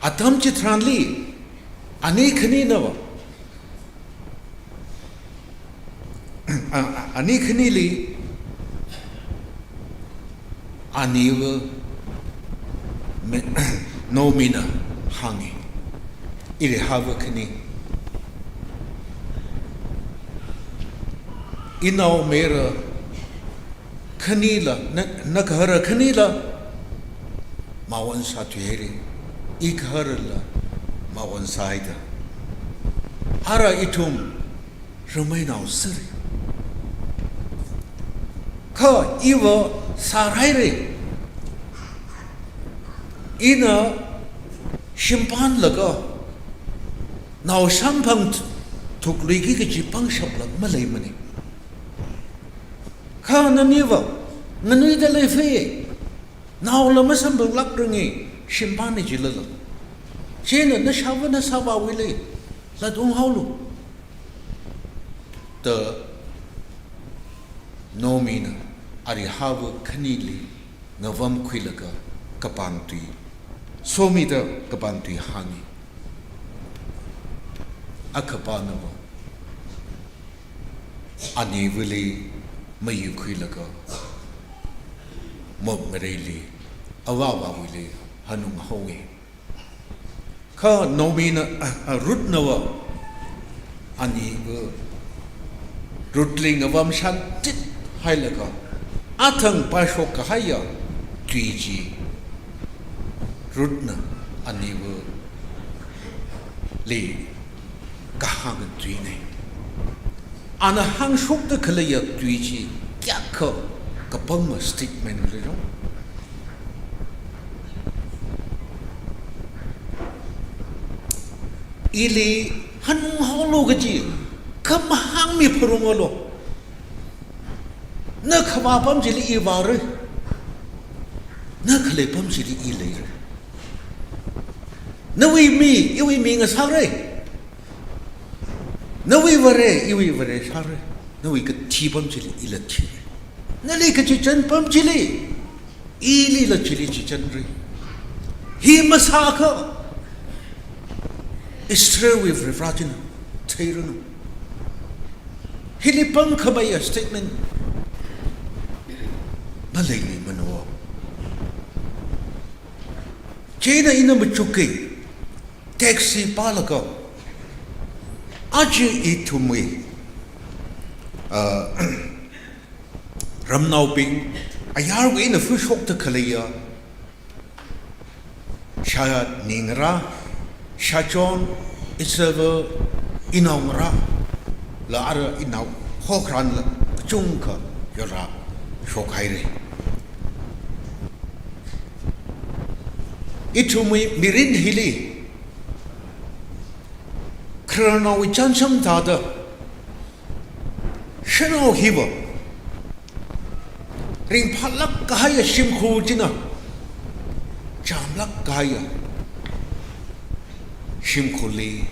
Atam chitharanli, ani khaninava, a, a, ani khanili, aniva me-, Naomina hānge, irihava khani, inaomayara khanila, na, nagahara khanila mawon sāthuihaire, igaharala mawon sāhaida, ara ithum rameinao sāre. Kha iva sārhaire. Ina shimpānlaga nao samphang thukluiki kaji pangshapla maleimane. Kha naniva nganuida leifei, naola masamphanglākrange, shimpāne jilala. Chieina nashāva nashāvāwuili latung haolu, da Naomina arihava khanili ngavamkhuilaga kapangtui somida kapangtui hānge. Akhapānava anivali mayukhuilaga mokngareili ava avāwuili hanung haowe. Kha Naomina, a, a, Ruth nava aniva Ruthli ngavam shāntit hailaga athang pāshok kahaiya tui chi Ruthna anivali kahāng tuine. Ana hāngshokda khaleiya tui chi kayākha kapangma statement leiro. Ili hanung haolu kaji khamahāng mipharung olo. Nakhavā pam chili i vāre. Nakhalei pam chili i leire. Nawui mi, iwui mi ngasāre. Nawui Vare, iwui Vare sāre. Nawui kathi pam chili ila thire. Nali kachichan pam chili, ilila chili chichanre. Hi masākha Israelwui Varivarā china theiranu. Hili pangkhameiya statement maleimano. Chieina ina machukkei, text hi pālaga, aja ithumwui, ah, ramnaobing ayarwui eina fushokda khaleiya Shani ngarā, Shachon, Isabel, inaongarā, la ara inao hokranla kachungkha yorāshok haire. Ithumwui mirin hili Khararnaowui chānjam thāda, shanao hiva ringphālāk kahaiya shimkhur china chāmlāk kahaiya shimkhurli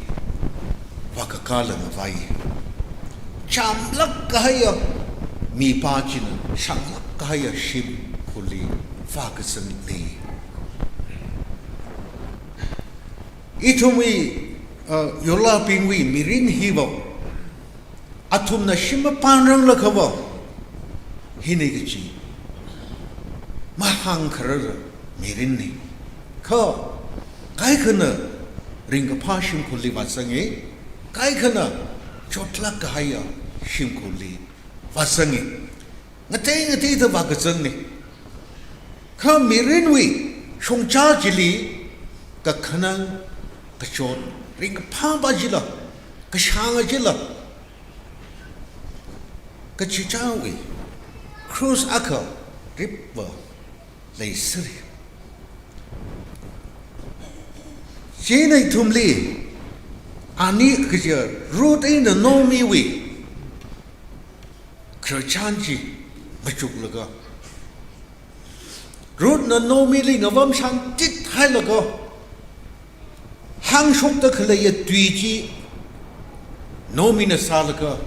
vākakāla ngavai. Chāmlāk kahaiya mipā china shānglāk kahaiya shimkhurli vākazangli. Ithumwui, uh, yolābingwui mirin hiva, athumna shim mapānranglakhava, hina kachi mahāngkharar mirinna. Kha kaikhana ringkaphā shimkhurli vāzanga, kaikhana chotlāk kahaiya shimkhurli vāzanga. Ngatei ngateida vākazangna. Kha mirinwui shongzā chili kakhanang, kachot, ringkaphā pa chila, kashānga chila, kachichāwui cross akha ripva leisera. Chieina ithumli ani kaja Ruth eina Naomiwui khararchan chi machuklaga, Ruthna Naomili ngavam shāntit hailaga, hāngshokda khaleiya tui chi Naomina sālaga,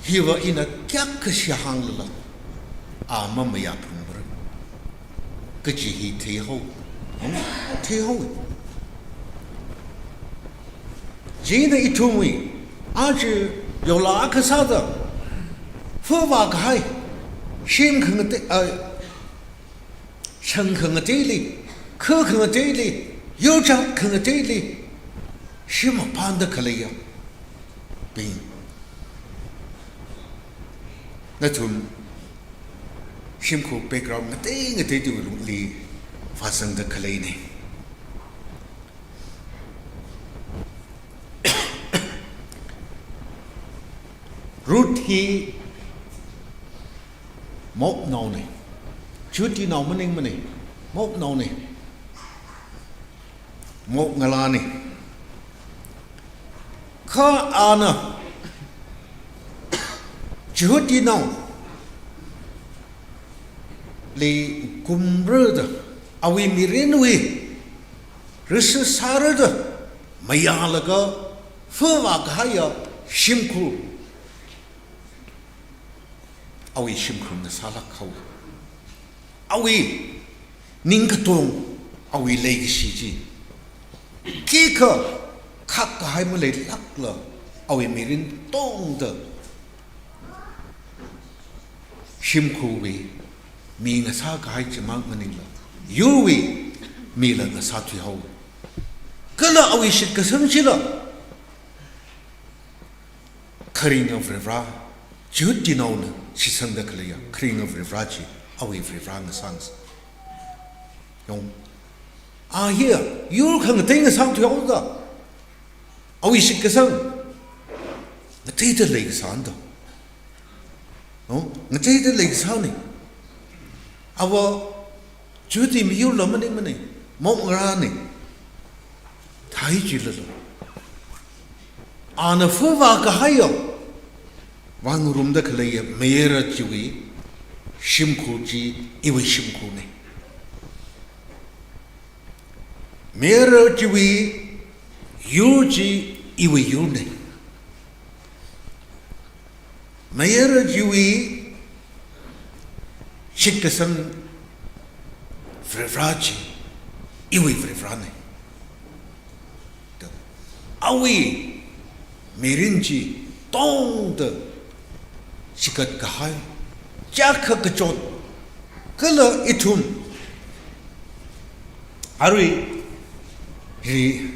hiva ina kayākha shihānglala, a mamayāphungmara kaji hi theihao, hmm? Theihao. Chieina ithumwui, aja yolā akha sāda, phāvākahai, shim khangatei, a, shang khangateili, kha khangateili, yurchak khangateili, shim mapānda khaleiyabing, nathum shimkhur background ngatei ngateiwui lungli vāzangda khaleina. Ruth hi Moabnaona. Jihutinao maningmana. Moabnaona. Moab ngalāna. Kha ana Jihutinaoli kumrada, awui mirinwui risi sārada, mayālaga phāvākahaiya shimkhur, awui shimkhurna sālāk haowa. Awui ningkatong, awui leikashi chi khikha khakkahai maleilākla, awui mirin tongda shimkhurwui mi ngasākahai chimak maningla, yurwui mila ngasāthui haowa. Kala awui shitkasang chila kharinga Varivara, Jihutinaona shitsangda khaleiya kharinga Varivara chi, awui Varivara ngasāngasā. Yong, a hiya yur khangatei ngasāthui haoda, awui shitkasang ngateida leikasāna da. No? Ngateida leikasāna. Ava Jihuti miyurla maningmana, Moab ngalāna. Thai chilala, ana phāvākahaiya, vāngarumda khaleiya mayara chiwui shimkhur chi iwui shimkhurna. Mayara chiwui yur chi iwui yurna. Mayara chiwui shitkasang Varivara chi iwui Varivarana. Awui mirin chi tongda chigatkahai, chiyākha kachot, kala ithum arui hi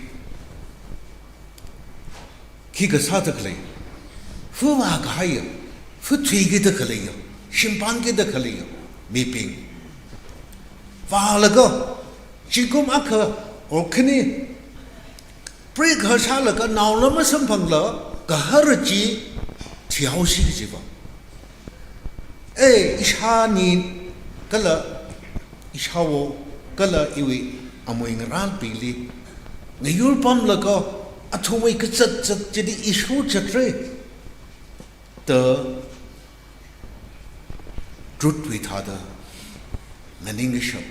khikha sāda khalei, phāvākahaiya, phāthuikida khaleiya, shimpānkida khaleiya mibing vālaga, zingkum akha or khani preigahar sālaga naola masamphangla gahara chi thihaosi kajiva. Eh, ishāni kala ishāwo kala iwui amui ngarānbingli ngayur pamlaga, Athumwui kazat zat chili ishorzatra da Ruthwui thāda nganingkashap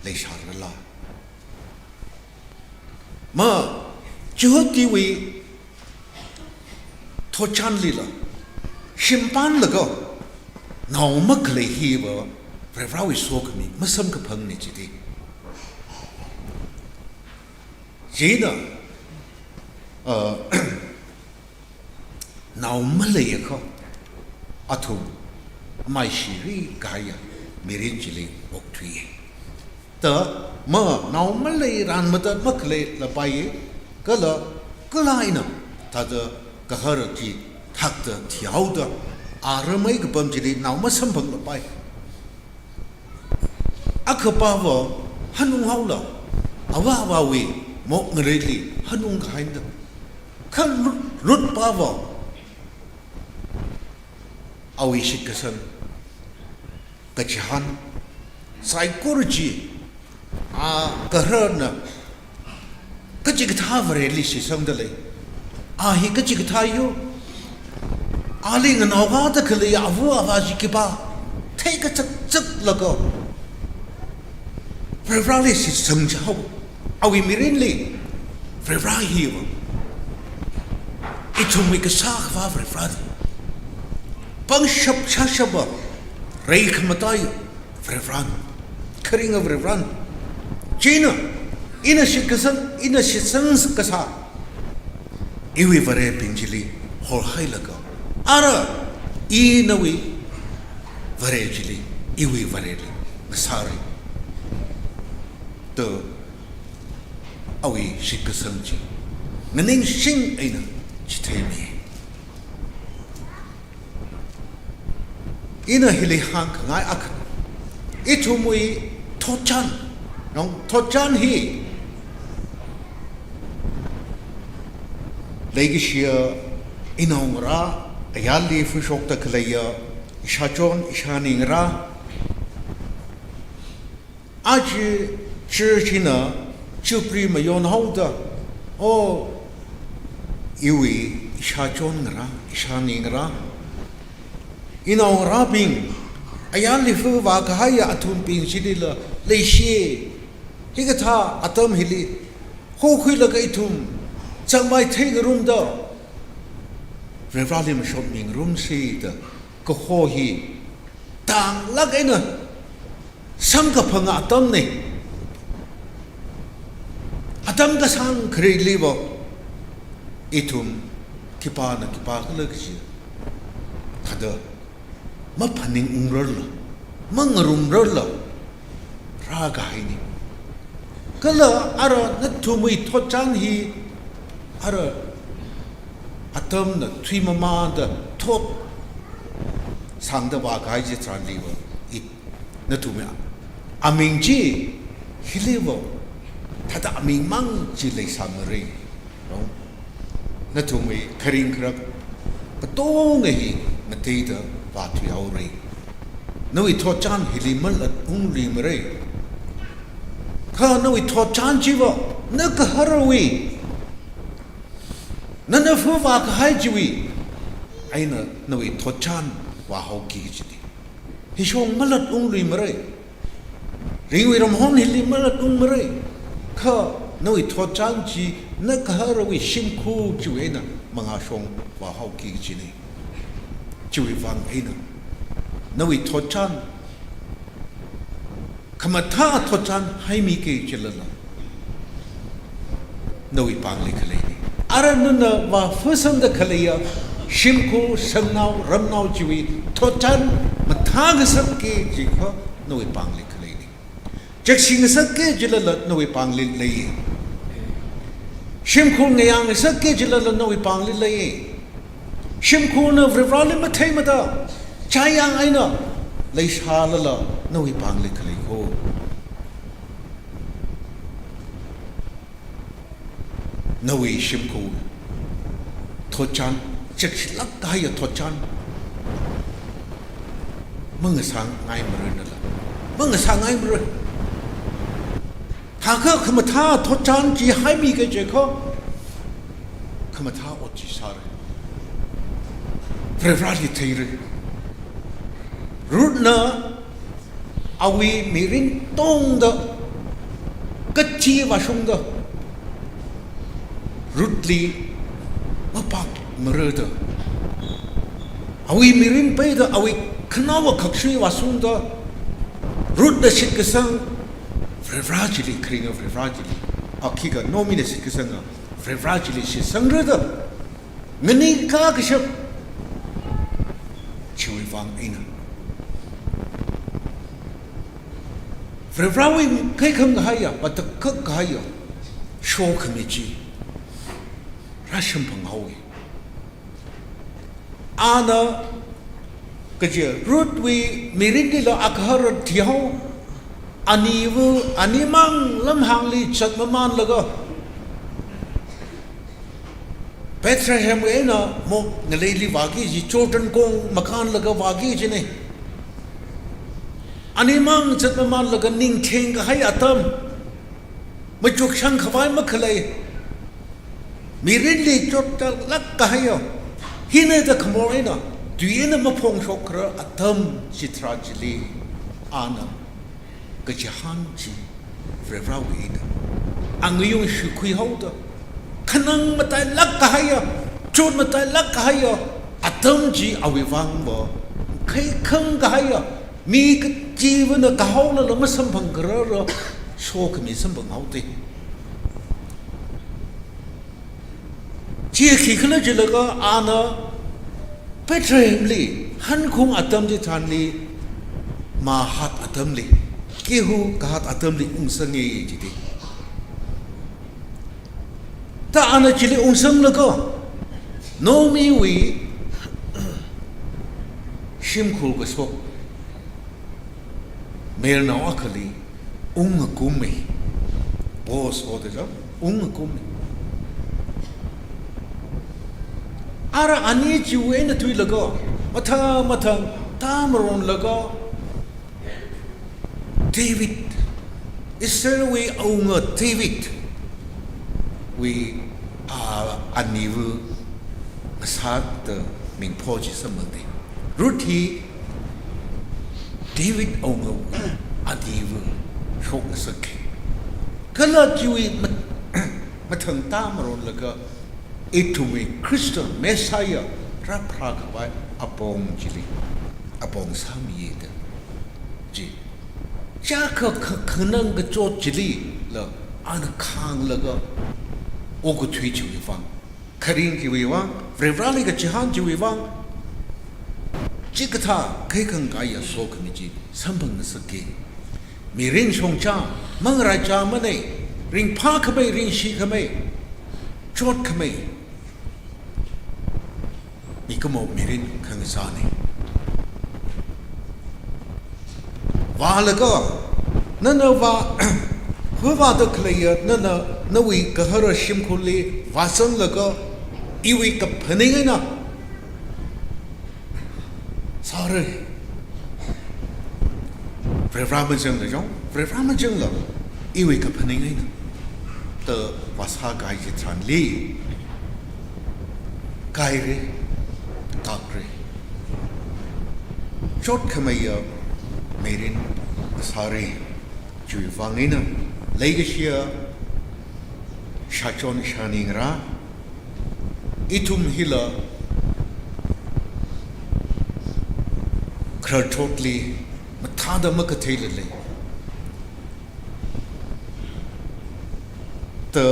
leisharala. Ma, Jihudiwui thotchanlila, shimpan laga nao makhalei hiva Varivarawui sokhami masamkaphangna jida. Chieina, uh, nao maleiakha, athum amai shiri kahaiya mirin chili okthuiya. Da, ma, nao maleiran mada makhalei lapaiya, kala, kala eina, thāda kahar chi thakta thihaoda, aramai kapam chili nao masamphang lapai. Akhapava hanung haola, avāvawui mokngareili hanung kahaina da. Kha Ru-, Ruthpava, awui shitkasang kachihān saikora chi, a, kaharana kachikathā Vareli shitsangda lei. A hi kachikathā yo. Ali nganaokada khalei ava avā chi khipā theikachak chaklaga Varivarali shitsang chihao. Awui mirinli Varivara hiva ithumwui kasā akhava Varivara. Pangshap shāshapa, reikhamataiya Varivarana. Kharinga Varivarana. Chieina, ina shitkasang, ina shitsang kasā iwui Varebing chili horhailaga, ara i nawui Vare chili, iwui Vareli ngasāra da awui shitkasang chi nganingshing eina chitheimi. Ina hili hāngkhangai akha, ithumwui thotchan, nong thotchan hi leikashiya inaongarā, ayarli fushokta khaleiya ishāchon, ishāningarā, aja church hina chupri mayonhaoda, o, iwui ishāchon ngarā, ishāni ngarā, inaongarābing, ayarli fu vākahaiya athumbing chilila leishi, hikathā atam hili hokhuilaga ithum chāngmai theingarumda, Varivarali mashokmingarumsi da kaho hi tanglāk eina samkaphanga atamna. Atam kasāng khareliva ithum khipāna khipākhala kaji thāda maphaningungrarla, mangarumrarla rākahaina. Kala ara nathumwui thotchan hi, ara atamna thuimamānda thot sāngda vākahai chitharanliva, i, nathumwui aming chi hiliva thāda amingmang chi leisāmara. No? Nathumwui kharing kharak katonga hi ngateida vāthuihaora. Nawui thotchan hili malatungluimara. Kha nawui thotchan chiva, na kaharawui, nana fu vākahai chiwui eina nawui thotchan vāhaoki kajina. Hishong malatungluimara. Ringwui ramhon hili malatungmara. Kha nawui thotchan chi na kaharawui shimkhur chiwui eina mangāshong vāhaoki kajina. Chiwui vang eina nawui thotchan khamathā thotchan haimiki jilala, nawui pāngli khaleina. Ara nana vāfasangda khaleiya shimkhur, shangnao, ramnao chiwui thotchan mathāngasakki jikha nawui pāngli khaleina. Chekshi ngasakki jilala nawui pāngli lei. Shimkhur ngayā ngasakki jilala nawui pāngli lei. Shimkhurna Varivarali matheimada chayang eina leishālala nawui pāngli khalei ko. Nawui shimkhur thotchan, chekshilāk kahaiya thotchan mangasāngaimara nala. Mangasāngaimara. Thākha khamathā thotchan chi haimiki jikha, khamathā ot chi sāra. Varivarali theira. Ruthna awui mirin tongda, kachi vāshungda, Ruthli mapākmara da, awui mirin peida, awui khanaowa khakshui vāshungda, Ruthna shitkasang Varivara chili, kharinga Varivara chili, a khikha Naomina shitkasanga Varivara chili shitsangra da, nganing kakashap chiwui vang eina, Varivarawui khaikhang kahaiya, patakhak kahaiya sokhami chi rāsamphang haowa. Ana kaje Ruthwui mirinlila agahara thihao, aniva, animang lamhāngli zatmamanlaga, Bethlehemwui eina mok ngaleili vāki kaji, Jordan kong makānlaga vāki kajina. Animang zatmamanlaga ningtheng kahai atam, machuk shang khavai makhalei, mirinli chottalāk kahaiya, hina da khamor eina, tui eina maphongshokra atam chitharan chili, ana kachihān chi Varivarawui eina angayung shikhui haoda, khanang matailāk kahaiya, chot matailāk kahaiya atam chi awui vangva khaikhang kahaiya, mi kachivana kahaolala masamphang kharara sokhami samphang haoda. Chi khikhala jilaga ana Bethlehemli hankhung atam chitharanli, mā hat atamli, gehu kahat atamli ungsange jida. Da ana chili ungsanglaga, Naomiwui shimkhur kashok melnao akhali ungngakummi. Boaz hoda chang ungngakummi. Ara ani chiwui eina thuilaga, mathang mathang tāmaronlaga, David, Israelwui awunga Davidwui, a, aniva ngasāda mingpho chi samphangda. Ruth hi David awungawui aniva shokngasaka. Kala chiwui mat-, mathang tāmaronlaga, ithumwui Khrista Messiah rāpharā khavai apong chili, apong sāmiya da. Chi, chākha kha-, khanang kachot chilila ana khānglaga, okathui chiwui vang, kharing chiwui vang, Varivarali kachihān chiwui vang, chikathā khaikhang kahaiya sokhami chi samphangngasaka. Mirin shongzā, mangaraichāmana, ringphākhamei, ringshikhamei, chotkhamei, mikumo mirin khangazāna. Vālaga, nana vā, hu vāda khaleiya, nana nawui gahara shimkhurli vāzanglaga, iwui kaphaning eina sāra. Varivara mazangla jong, Varivara mazangla, iwui kaphaning eina da vāsākahai chitharanli, kaira, kakra, chotkhameiya mirin sāra. Chiwui vang eina leikashiya shāchon shāningra, ithum hila khararchotli mathāda makatheila lei. Da,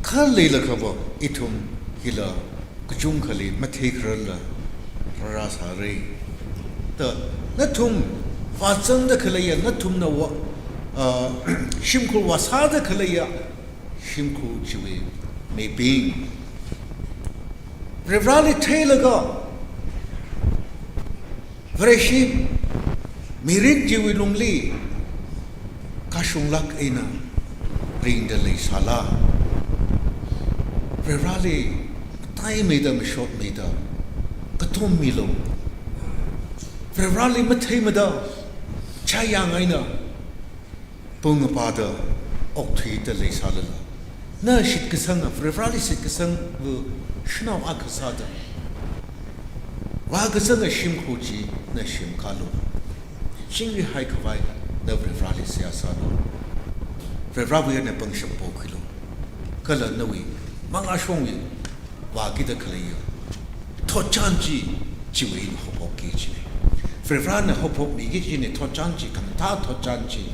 kha leilakhava ithum hila kachungkhali matheikhararla rāsāra. Da, nathum vāzangda khaleiya, nathumna vā, ah, shimkhur vāsāda khaleiya shimkhur chiwui mibing, Varivarali theilaga, Vareshi mirin chiwui lungli kashunglāk eina ringda leisāla? Varivarali mataimeida, mashotmeida katommilu. Varivarali matheimada chayang eina pung apāda okthuida leisālala, Na shitkasanga, Varivarali shitkasangva shanao akha sāda, vākazanga shimkhur chi na semkālu. Chingri haikhavai na Varivarali seihā sālu. Varivarawui eina pangshap pokhuilu. Kala nawui mangāshongwui vākida khaleiya thotchan chi, chiwui eina haophokki kajina. Varivarana haophokmiki kajina thotchan chi, khamathā thotchan chi.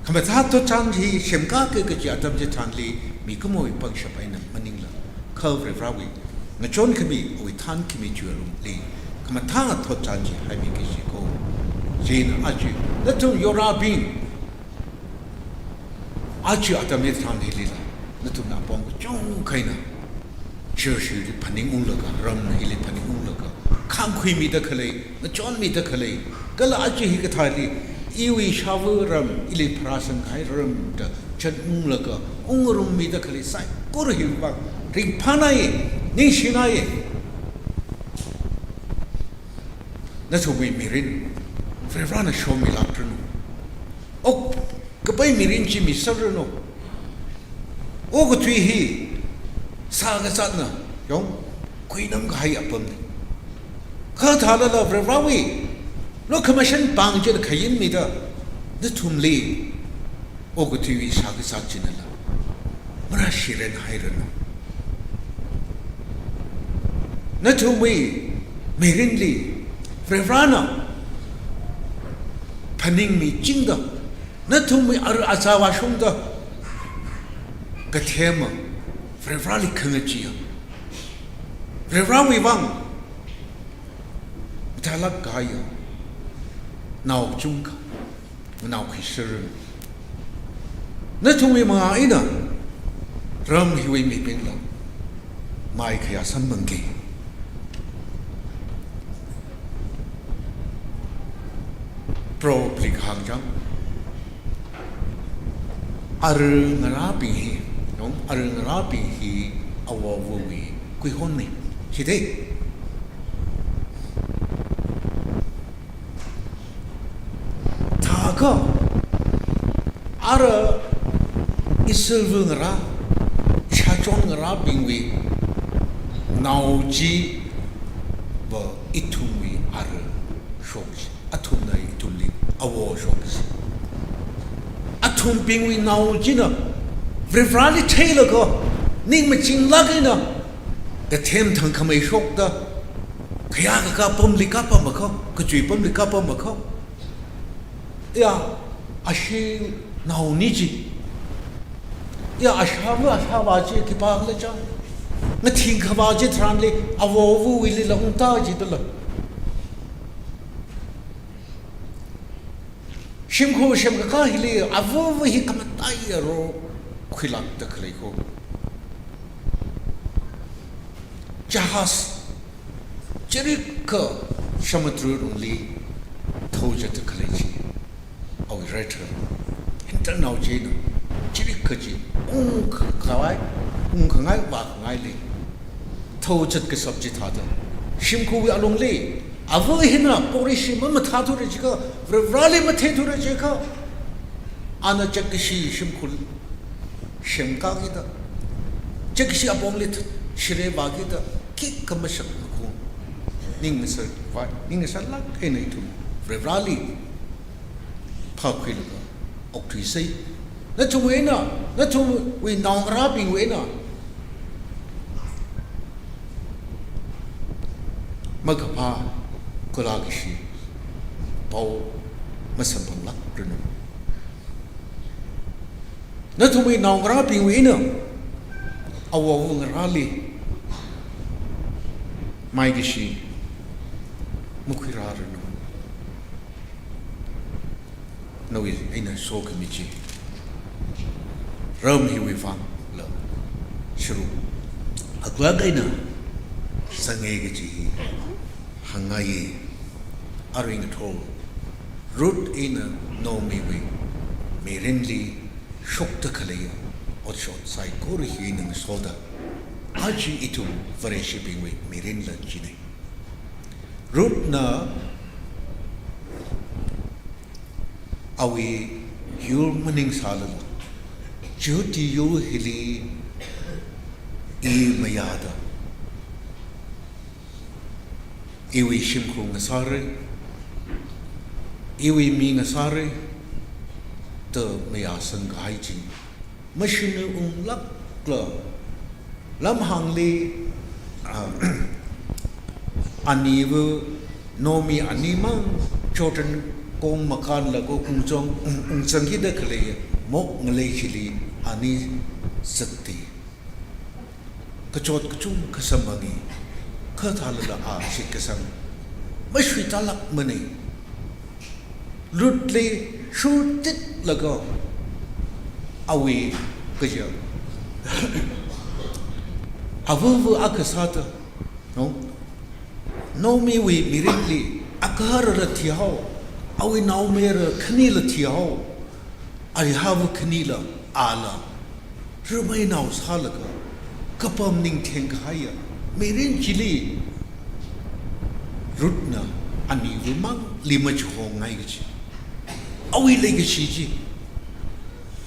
Khamathā thotchan hi semkāki kaji atam chitharanli mikumowui pangshap eina maningla, kha Varivarawui ngachonkhami, awui thānkhami chiwui alungli khamathā thotchan chi haimiki kaji ko. Chieina aja nathum yorabing, aja atam hitharan hilila nathumna apong kachungkha eina church hili phaningunglaga, ram hili phaningunglaga, khāngkhuimida khalei, ngachonmida khalei, kala aja hikathāli iwui ishāvā ram, ili pharāsangkahai ram da zatunglaga, ungrummida khalei saikora hiwui vang ringphānai, ningshinai. Nathumwui mirin Varivarana shomilākranu. Ok, kapai mirin chi miserranu. Okathui hi sākazatna, yong, khuinamkahai apamna. Kha thālala Varivarawui lukhamashan pāng china khayin mida, nathumli okathuiwui sākazat chinala marāshiren hairanu. Nathumwui mirinli Varivarana phaningmichingda, nathumwui ara azā vāshungda kathema, Varivarali khangacheeya, Varivarawui vang mathālāk kahaiya nao kachungkha, nao khuiser, nathumwui mangā eina ram hiwui mibingla mai khayā samphangki. Proverb li kahāng chang, ara ngarābing hi, yong, ara ngarābing hi āwo āvawui kuihonna, chithei. Thākha ara Israelva ngarā, ishāchon ngarābingwui nao chiva ithumwui ara shok chi, athumna ithumli āwo shok chi. Athumbingwui nao china Varivarali theilaga, ning machinglāk eina kathem thangkhamei shokta, khayākakā pamli kapam akha, kachui pamli kapam akha. Ya, ashi naoni chi. Ya, ashāva, ashāvā chi khipākhala cha, ngathing khavā chitharanli āwo āvawuilila ungta jidala. Shimkhur semkakā hili āvava hi khamataiya role khuilākda khalei ko. Jahaz chirikha samudra lungli thou zatda khalei chi, awui rudder, hinter nao china chirikha chi ungkhavai, ungkhangai vākhangaili thou zatkashap chithāda, shimkhurwui alungli āva hina porishi mamathāthura jiakha, Varivarali matheithura jiakha, ana chakashi shimkhur semkākida, chakashi apongli th-, shire vākida khikha mashakna ko. Ning ngasar vai, ning ngasarlāk eina ithum Varivarali phākhuilaga okthuisei. Nathumwui eina, nathumwui naongarābingwui eina makaphā, kula kashi pao masamphanglākranu. Nathumwui naongarābingwui eina āwo āva̱ ngarāli maikashi makhuirāranu. Nawui eina sokhami chi ram hiwui vangla sharuk aklak eina sangei kaji hi hāngngaiye. Arui ngathor Ruth eina Naomiwui mirinli shokta khalei otshot saikora hi ngasoda, aja ithum Vareshibingwui mirinla chinei. Ruthna awui yur maningsālala, Jihudi yur hili i mayāda, iwui shimkhur ngasāra, iwui mi ngasāra da mayāsang kahai chi, mashununglākla lamhāngli, ah, aniva Naomi animang Jordan kong makānlaga ungzang, ung, ungzangkida khalei mok ngalei chili ani zati. Kachot kachungkha samphangi, kha thālala a shitkasang mashuitālākmana. Ruthli shurtitlaga awui kaja, avava akha sāda, no? Naomiwui mirinli agaharala thihao, awui naomayara khanila thihao, arihava khanila ala rameinao sālaga kapam ningtheng kahaiya mirin chili Ruthna anivamangli machihongai kaji. Awui leikashi chi,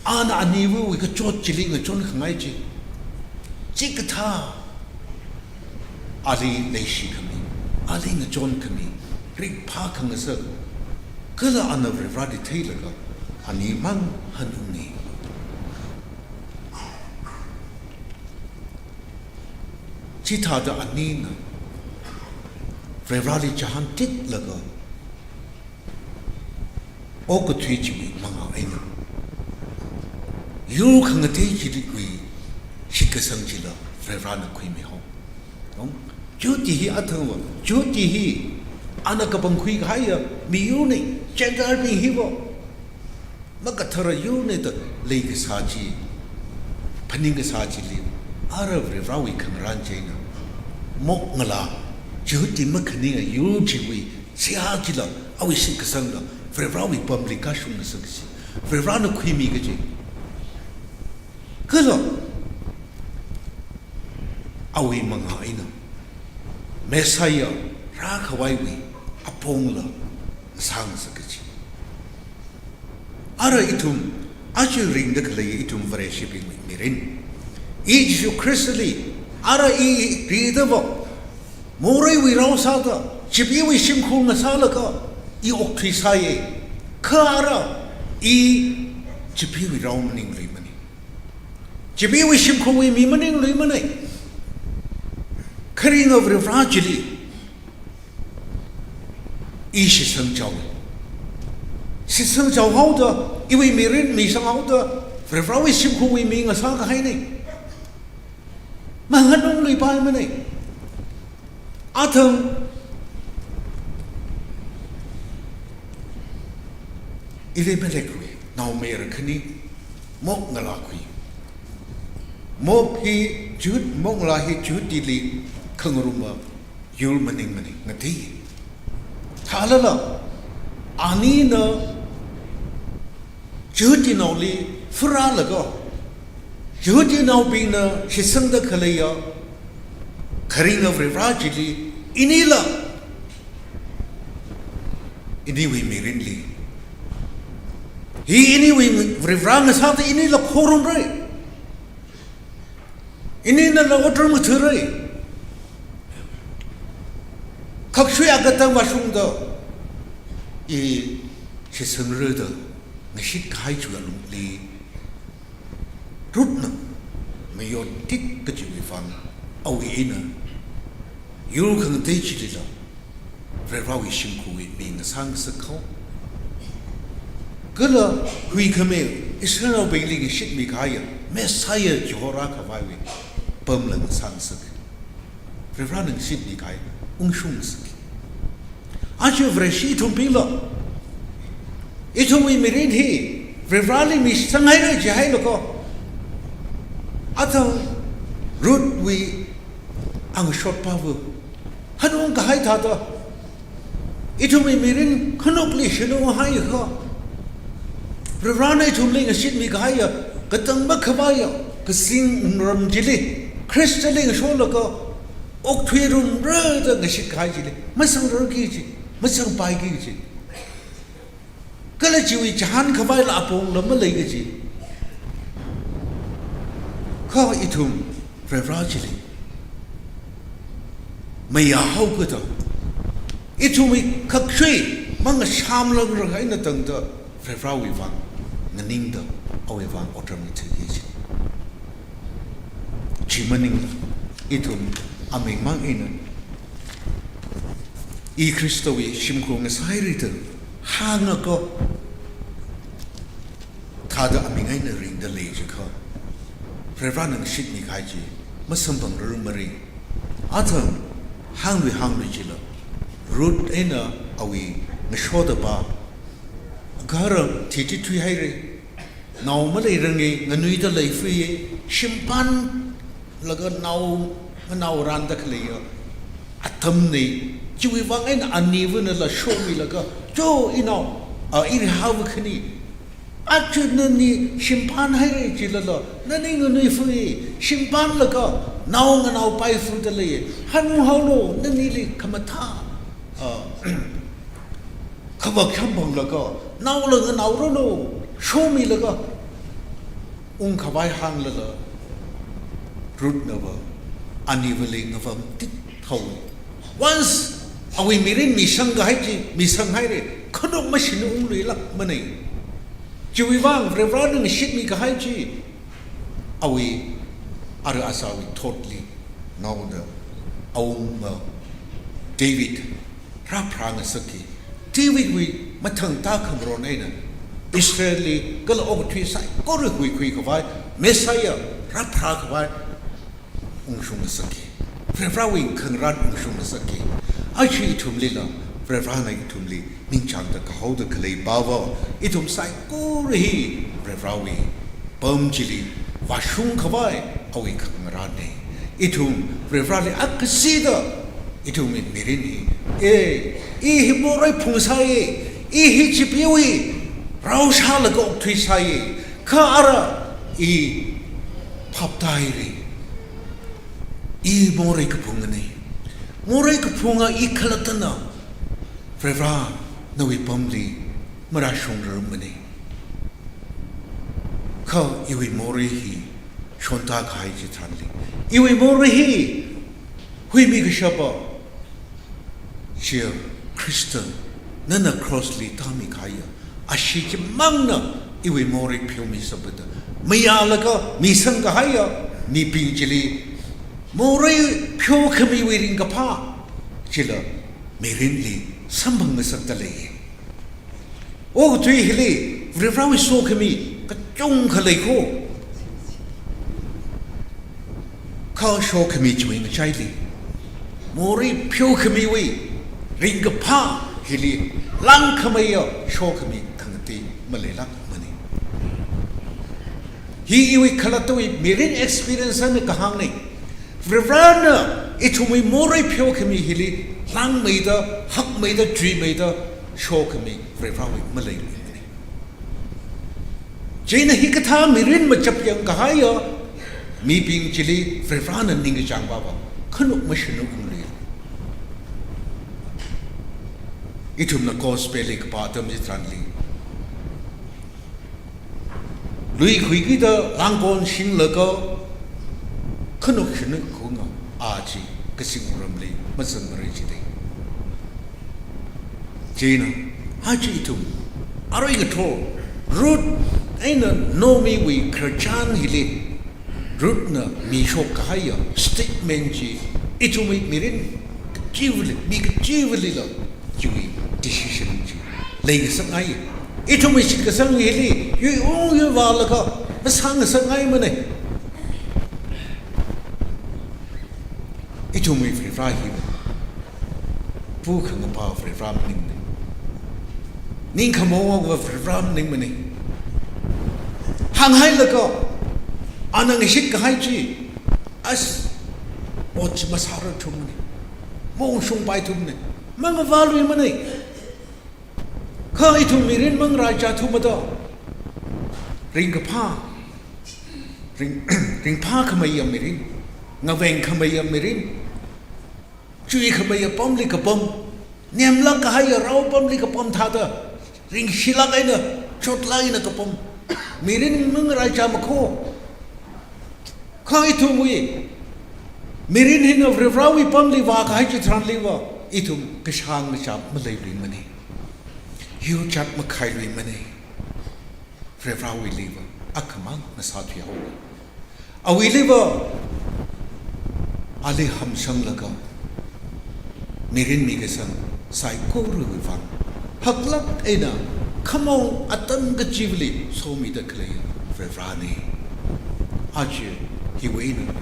ana anivawui kachot chili ngachonkhangai chi, chikathā ali leishikhami, ali ngachonkhami, rikphā khangasak, kala ana Varivarali theilaga animang hanungi. Chithāda anina Varivarali chihāntitlaga okathui chiwui mangā eina yur khangatei chiliwui shitkasang chila Varivarana khuimihao. Jihudi hi athangva, Jihudi hi ana kapangkhui kahaiya miyurna, Gentile bing hiva makathara yurna da leikasā chi, phaning kasā chili, ara Varivarawui khangarān chieina mok ngalā, Jihudi makhaninga yur chiwui seihā chila awui shitkasangla Varivarawui pamli kashung ngasakkaji, Varivarana khuimi kaji. Kala awui mangā eina Messiah rākhavaiwui apongla sāngasakkaji. Ara ithum aja ringda khalei ithum Vareshibingwui mirin, i Jishu Khristali ara i ridava moreiwui rao sāda, chipeewui shimkhur ngasālaga i okthuisai. Kha ara i chipeewui rao maningluimana. Chipeewui shimkhurwui mi maningluimana. Kharinga Varivara chili i shitsangchao. Shitsangchao haoda, iwui mirin misang haoda, Varivarawui shimkhurwui mi ngasā kahaina. Manganungluipaimana. Athang Elimelechwui naomayara khani mok ngalā khui. Mok hi Jihud, mok ngalā hi Jihudili khangaruma yur maningmana, ngatei. Thālala anina Jihudinaoli furalaga, Jihudinaobingna shitsangda khaleiya kharinga Varivara chili inila, iniwui mirinli, hi iniwui Varivara ngasāda inila khorumra. Ininala otram ngathara. Khakshuiya katang vāshungda i shitsangra da ngashitkahai chiwui alungli Ruthna mayontit kajiwui vang awui eina yur khangatei chilila Varivarawui shimkhurwui mi ngasāngasak haowa. Kala huikhami Israelnaobingli ngashitmi kahaiya Messiah Jehova rākhavaiwui pamla ngasāngasak. Varivarana ngashitmi kahai ungshungngasak. Aja Vareshi ithumbingla, ithumwui mirin hi Varivarali mishitsanghaira jihailaga, athang Ruthwui angashotpava hanungkahai thāda, ithumwui mirin khanukli shinung haiakha, Varivarana ithumli ngashitmi kahaiya katang makhavaiya kazing wungram chili Khristali ngasholaga okthuirumra da ngashitkahai chili masangrarki kaji, masangpaiki kaji. Kala chiwui chihānkhavaila apongla maleiki kaji. Kha ithum Varivara chili mayāhaokida, ithumwui khakhui mangashamlangra eina tangda Varivarawui vang nganingda, awui vang otram ngathaki chi. Chi maningla ithum amingmang eina I Khristawui shimkhur ngasāhaira da hāngakha, thāda aming eina ringda lei jiakha, Varivarana ngashitmi kahai chi masamphangrarmara. Athang hānglui hānglui chila, Ruth eina awui ngashoda pa, gahara thiti thuihaira, nao maleiranga, nganuida leifaya, shimpānlaga nao nganao rānda khaleiya atamna. Chiwui vang eina anivanala shomilaga, "Cho, inao, a, irihāva khani. Aja nani shimpānhaira chilala, nani nganuifaya, shimpānlaga nao nganaopaifada leiya. Hanunghaolu, nanili khamathā, a, khavak khamphanglaga, naola nganaoranu," shomilaga ungkhavai hānglala, Ruth nava anivali ngavamtit haowa. Once awui mirin misang kahai chi misanghaira, khanuk mashanu ungluilākmana. Chiwui vang Varivarana ngashitmi kahai chi, awui ara azāwui thotli ngaoda, awunga David rāpharā ngasaka. Davidwui mathangda khamaron eina Israelli kala okathui saikora huikhui khavai, Messiah rāpharā khavai ungshung ngasaka. Varivarawui khangarān ungshung ngasaka. Aja ithumlila, Varivarana ithumli ningchāngda kahaoda khalei pava, ithum saikora hi Varivarawui pam chili vāshung khavai awui khangarānna. Ithum Varivarali akasida ithumwui mirin hi, "E, i hi morei phungsāya, i hi chipeewui rao shālaga okthuisāya, kha ara i phaptāhaira. I morei kaphungana. Morei kaphunga i khalattana Varivara nawui pamli marāshungrarmana. Kha iwui morei hi shonda kahai chitharanli, iwui morei hi huimi kashapa, Jishu Khrista, nana crossli tāmi kahaiya ashee chimangna iwui morei pheomisapada mayālaga misang kahaiya mibing chili morei pheokhamiwui ringkaphā chila mirinli samphang ngasakta lei. Okathui hili Varivarawui sokhami kachungkha lei kho. Kha sokhami chiwui ngachaili morei pheokhamiwui ringkaphā hili langkhameiya sokhami khangatei maleilākmana. Hi iwui khalattawui mirin experience eina kahāngna. Varivarana ithumwui morei pheokhami hili langmeida, hakmeida, chuimeida sokhami Varivarawui maleimana. Chieina hikathā mirin machapyang kahaiya mibing chili Varivarana ningkachāng pava khanuk mashanu ungli. Ithumna gospelli kapā atam chitharanli, lui khuikida langkon shinglaga khanuk shanu khaunga a chi kazingramli mazangmara jida. Chieina aja ithum arui ngathor Ruth eina Naomiwui khararchan hili Ruthna mishok kahaiya statement chi ithumwui mirin kachivali, mi kachivalila chiwui decision chi leingasakngai. Ithumwui shitkasang hili yuiung yuivālaga masāngasakngaimana. Ithumwui Varivara hi pukhangapa Varivara maningmana. Ningkhamaowa Varivara maningmana. Hānghailaga ana ngashit kahai chi, as, ot chi masārarthumana, maungshungpaithumana, mangavāluimana. Kha ithum mirin mangarāchāthumada, ringkaphā, ring, ringphākhameiya mirin, ngavengkhameiya mirin, chuikhameiya pamli kapam, nemlāk kahaiya rao pamli kapam thāda, ringshilāk eina, chotlāk eina kapam mirin mangarāchāmakho. Kha ithumwui mirin hina Varivarawui pamli vākahai chitharanliva, ithum kashāng machap maleiluimana. Yur chat makhailuimana. Varivarawuiliva akhamang ngasāthuihaowa. Awuiliva ali hamsanglaga mirin mikasang saikorawui vang haklāk eina khamong atam kachivali somida khalei Varivarana. Aja hiwui eina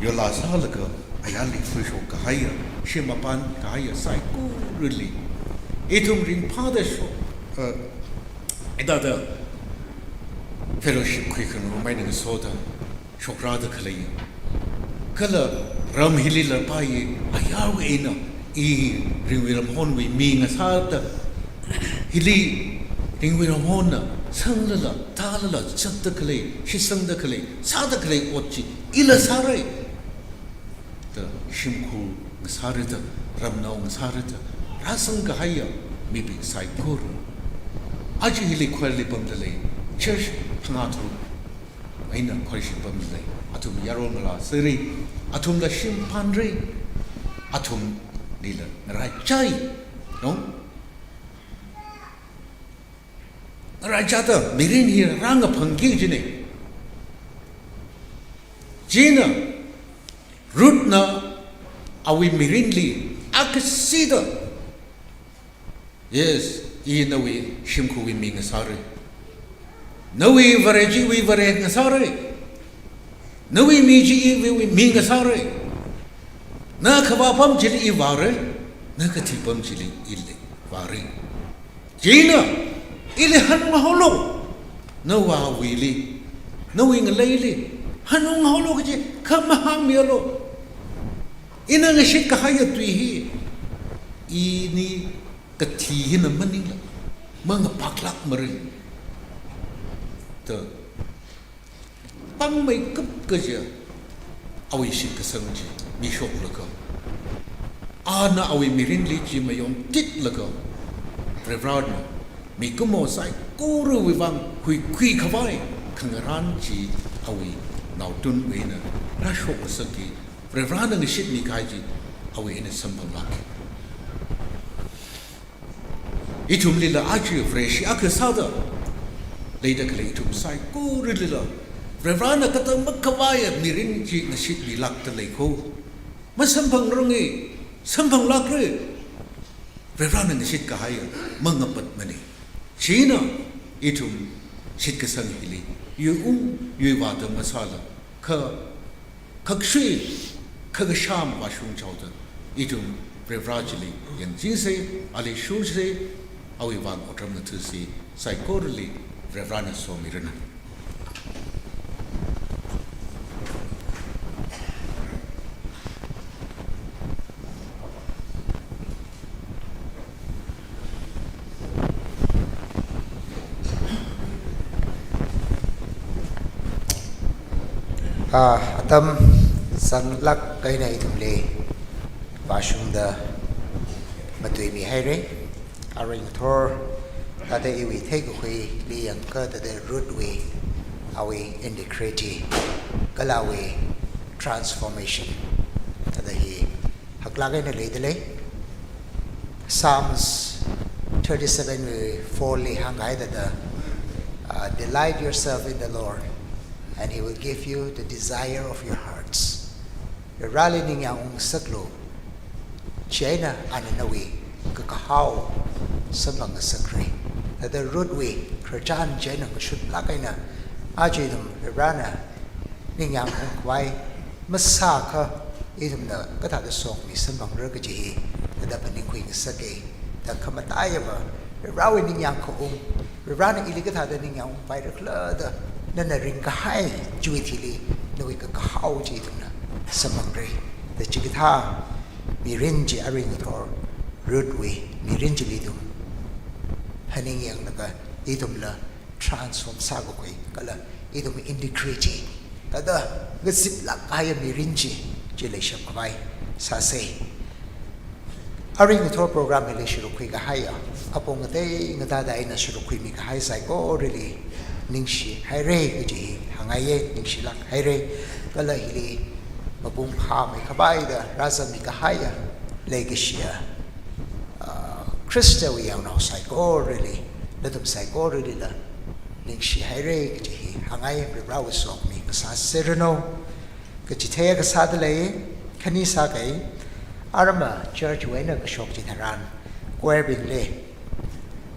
yola sālaga ayarli khuishok kahaiya, shim mapan kahaiya saikorali ithum ringphāda shok, uh, hithāda fellowship khuikhangarum eina ngasoda shokrada khalei. Kala ram hili larpai ayarwui eina i Ringwui Ramhonwui mi ngasāda hili Ringwui Ramhonna sanglala, tālala, zatda khalei, shitsangda khalei, sāda khalei ot chi ila sāra da shimkhur ngasārada, ramnao ngasārada rāsang kahaiya mibing saikora. Aja hili choirli pamda lei, church phangā tharuk eina choir shim pamda lei. Athum yaron ngalā sāra, athumla shim pānra, athumlila ngaraichai, no? Ngaraichada mirin hi rāngaphangki kajina. Chieina Ruthna awui mirinli akha sida, "Yes, i nawui shimkhurwui mi ngasāra. Nawui Vare chi iwui Vare ngasāra. Nawui mi chi iwui mi ngasāra. Na khavā apam chili i vāra. Na kathi apam chili ili vāra. Chieina ili hanunghaolu. Nawui awuili, nawui ngaleili hanunghaolu kaji kha mahāngmialu. Ina ngashit kahaiya tui hi ini kathi hina maningla mangapaklāk mara," da pāngmeikap kaja awui shitkasang chi mishoklaga, ana awui mirinli chi mayontit laga, Varivarana mikumo saikorawui vang huikhui khavai khangarān chi awui naotunwui eina rāshok ngasakki, Varivarana ngashitmi kahai chi awui eina samphanglāka. Ithumlila aja Vareshi akha sāda leida khalei ithum saikoralila Varivarana katang makhavaiya mirin chi ngashitmilākda lei kho. Masamphangranga, samphanglākra. Varivarana ngashit kahaiya mangapatmana. Chieina ithum shitkasang hili yuiung yuivāda masāla, kha khakshui, kha kasham vāshung chaoda ithum Varivara chili yangchingsa, ali shursa, awui vang otram ngathāsa, saikorali Varivarana somiranu. Ah, atam zanglāk eina ithumli vāshungda matuimihaira. Arui ngathor thāda iwui theikakhuili yangkha thāda Ruthwui, awui integrity, kala awui transformation thāda hi haklāk eina leida lei. Psalms thirty-seven wui four li hāngkahai thāda, uh, "Delight yourself in the Lord, and He will give you the desire of your hearts." Varivarali ningyāng ungngasaklu, chieina ana nawui kakahao samphang ngasakra. Thāda Ruthwui khararchan chieina kashunlāk eina, aja ithum Varivarana ningyāng ungkhavai masākha ithumna kathāda sokhami samphangra kaji hi thāda phaningkhui ngasaka. Da khamataiya va, Varivarawui ningyāng kaung, Varivarana ili kathāda ningyāng ungpaira khala da nana ringkahai chiwui thili nawui kakahao chi ithumna samphangra. Da chikathā mirin chi arui ngathor Ruthwui mirin chili ithum phaningyanglaga ithumla transform sākakhui, kala ithum integrity, thāda ngaziplāk kahaiya mirin chi, chi leishapkhavai sāsa. Arui ngathor program hili shuruk khuikahaiya apong ngatei ngateida eina sharuk khuimi kahai saikorali ningshi haira kaji hi hāngngaiya, ningshilāk haira. Kala hili mapung phāmei khavai da rāzangmi kahaiya leikashiya, ah, Khristawui yaonao saikorali, nathum saikoralila ningshi haira kaji hi hāngngaiya. Varivarāwui sokhami kasā sāranu. Kachithei kasā dalei, khani sākei, arama church wui eina kashok chitharan, choir bingli,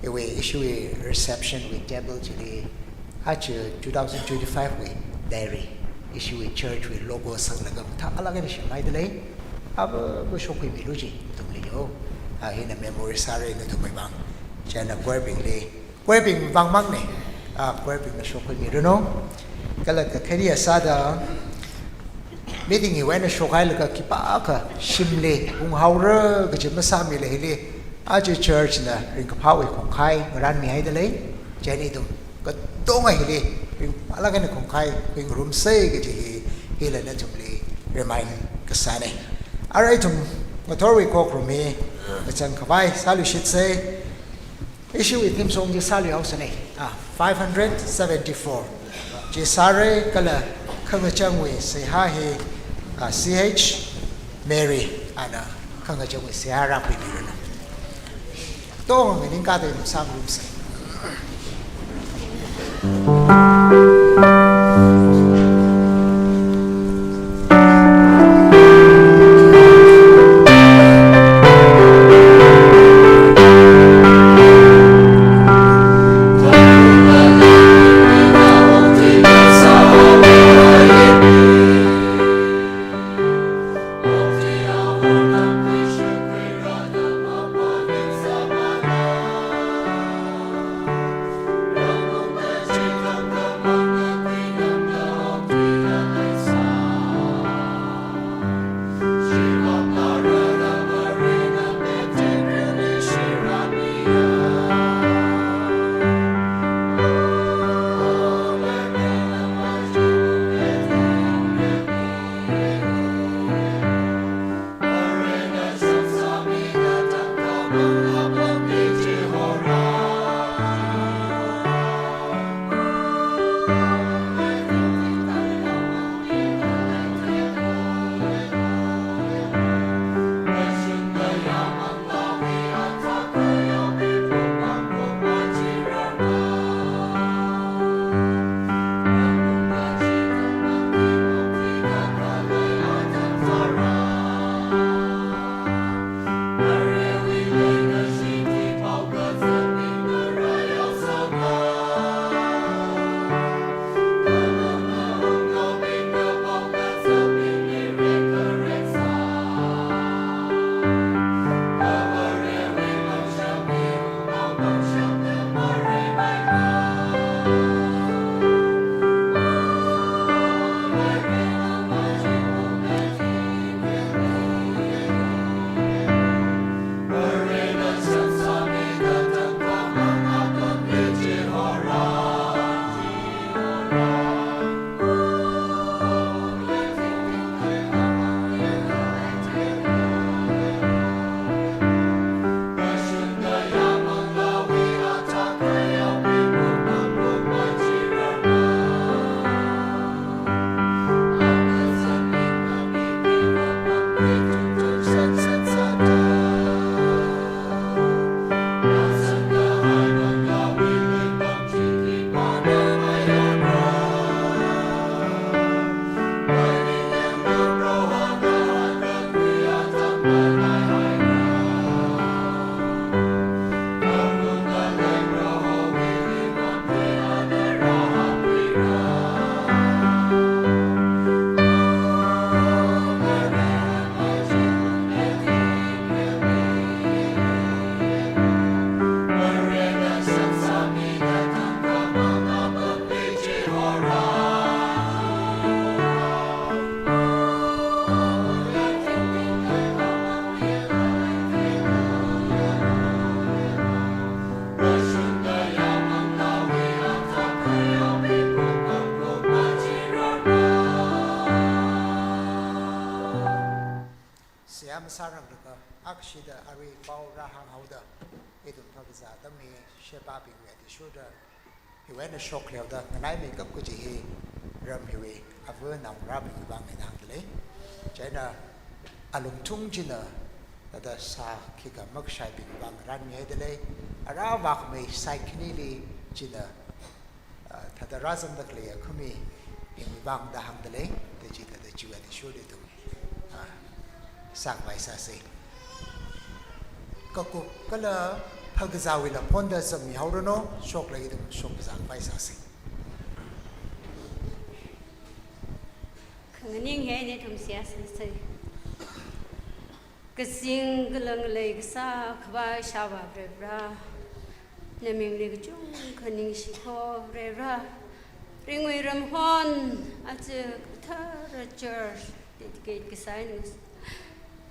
iwui, ishiwui reception wui table chili, aja two thousand twenty-five wui diary, ishiwui church wui logo sanglaga mathālāk eina semhai dalei, ava, ava shok khuimilu ji, nathumli yo. Ah, hina memory sāra nathumwui vang. Chieina choir bingli, choir bing vang mangna, ah, choir bingna shok khuimiranu. Kala kakhane sāda, meeting hiwui eina shokhailaga khipākha shimli unghaora kaji masāmila hili, aja church na ringkaphāwui khongkhai ngaranmihai dalei, chieina ithum katonga hili ringphālāk eina khongkhai khuingarumsa kaji hi, hila nathumli remind kasāna. Arui ithum ngathorwui khokharum hi kachang khavai sāluishitsa. Ishiwui theme song chi sāluihaosana. Ah, five hundred seventy-four. Chi sāra kala khangachangwui seihā hi, ah, C H Mary, ana khangachangwui seihā rākhuimiranu. Katonga nganingkāda ithum sāngarumsa. Seihā masāranglaga, akshida arui pao rāhānghaoda, Ithum phākazā atam hi shebābingwui athishurda hiwui eina shokleoda nganaimeikap kaji hi ram hiwui ava naongarābingwui vang eina hāngdalei. Chieina alungthung china thāda sā khikha makashaibingwui vang ngarānmihaidalei. Ara vākhamei side khanili china, ah, thāda rāzangda khalei akhami bingwui vang da hāngdalei. Da chithāda chiwui athishurda ithum, ah, sākhavai sāsei. Kakup kala phākazāwuila phonda zangmihaoranu, shokla ithum shokzākhavai sāsei. Khanganing eina ithum seihā sāsei. Kazing kala ngalei kasā khavai Ishāvā Varivara, namingli kachungkha ningshiko Varivara, ringwui ramhon, aja kathara church dedicate kasā eina ngas-,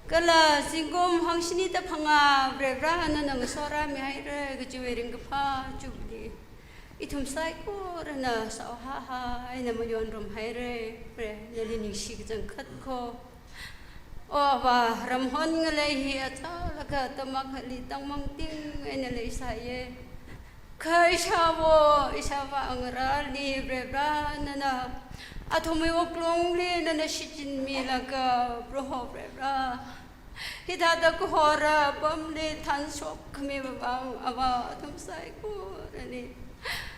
kala zingkum hangshini da phangā Varivara nana ngasorāmihaira, kajiwui ringkaphā chukli ithum saikorana saohaha eina mayonrumhaira, Vare, nali ningshi kachangkhat kho. O Avā, ramhon ngalei hi achālakha atam akhali tangmangting eina leisāya. Kha Ishāwo, Ishāvā ngarāli Varivara nana athumwui wuklungli nana shichinmilaga, Proho Varivara, hithāda kahora apamli thanshokkhamiwui vang Avā athum saikorali,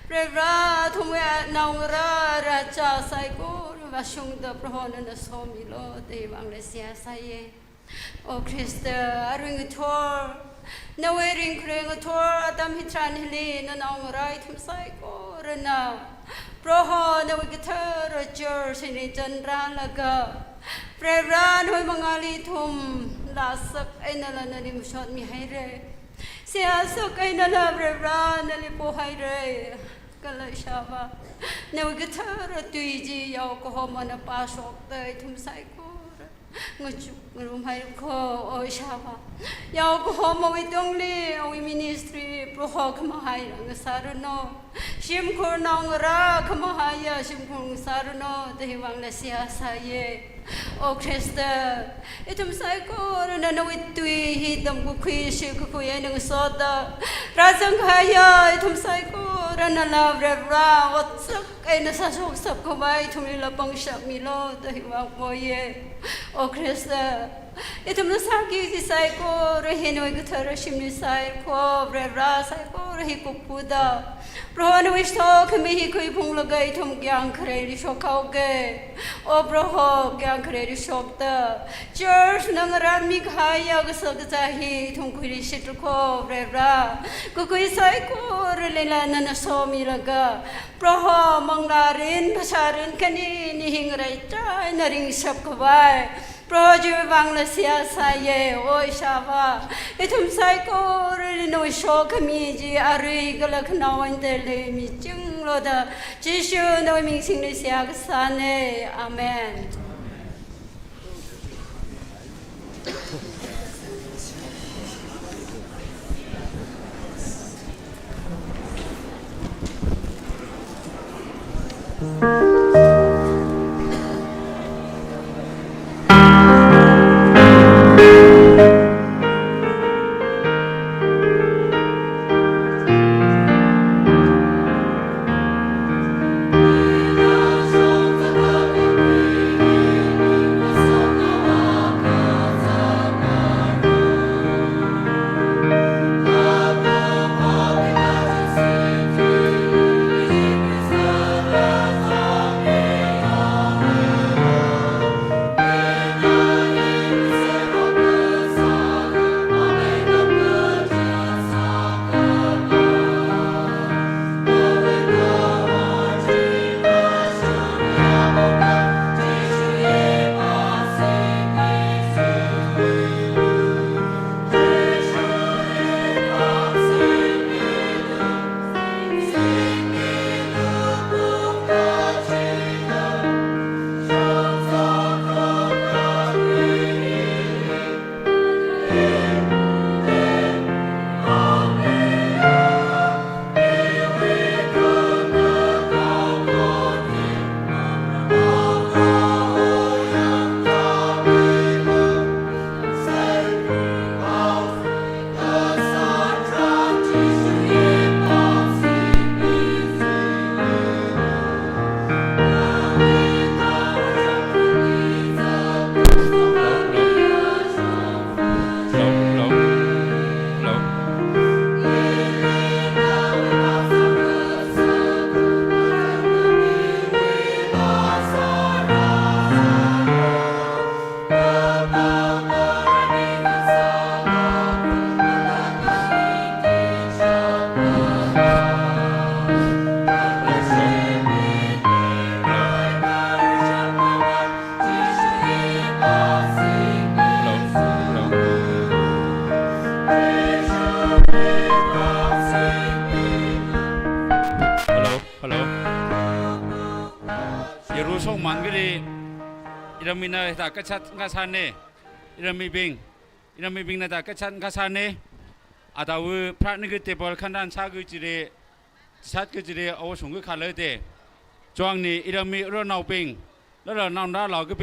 Varivara, athumwui naongarā rāchā saikora vāshungda Proho nana somilu da hiwui vangla seihā sāya. O Khrista, arui ngathor, nawui ringkharei ngathor atam hitharan hili nanaongarā ithum saikorana, Proho, nawui kathara church hili chanrālaga, Varivara, nawui mangāli ithum lāsak einala nali mashotmihaira. Seihā sak einala Varivara nali pohaira. Kala Ishāvā, nawui kathara tui chi yao kahomana pāshokda ithum saikora ngachuk ngarumhai kho, O Ishāvā. Yao kahomawui tungli awui ministry Proho khamahai ngasāranu. Shimkhur naongarā khamahaiya shimkhur ngasāranu da hiwui vangla seihā sāya. O Khrista, ithum saikorana nawui tui hi tamkakhui shitkakhui eina ngasoda rāzang kahaiya ithum saikoranala Varivara, otsak eina sāshok sākhavai ithumlila pangshap milu da hiwui vang poya. O Khrista, ithumna sāki kaji saikora hi nawui kathara shimli sāi kho, Varivara, saikora hi kuppuda, Proho, nawui sokhami hi khuiphunglaga ithum kayāng khareili shokhaoga. O Proho, kayāng khareili shokda, church na ngarānmi kahaiya kasā kazā hi ithum khuili shitra kho, Varivara. Kakhui saikoralila nana somilaga, Proho, manglā rin, phasā rin khanini hi ngaraichā eina ringshap khavai, Proho, chiwui vangla seihā sāya. O Ishāvā, ithum saikorali nawui sokhami chi arui kala khanaowa eina tele michinglu da, Jishu nawui ming singli seihā kasāna. Amen. Rushong man kali, iramina ta kachat kasane, iramibing, iramibing na ta kachat kasane, atawu pratni ke table khandan sa ke jire, sat ke jire, awashong ke khalate. Chuangni irami ronaobing, lala naonda lau ke bing.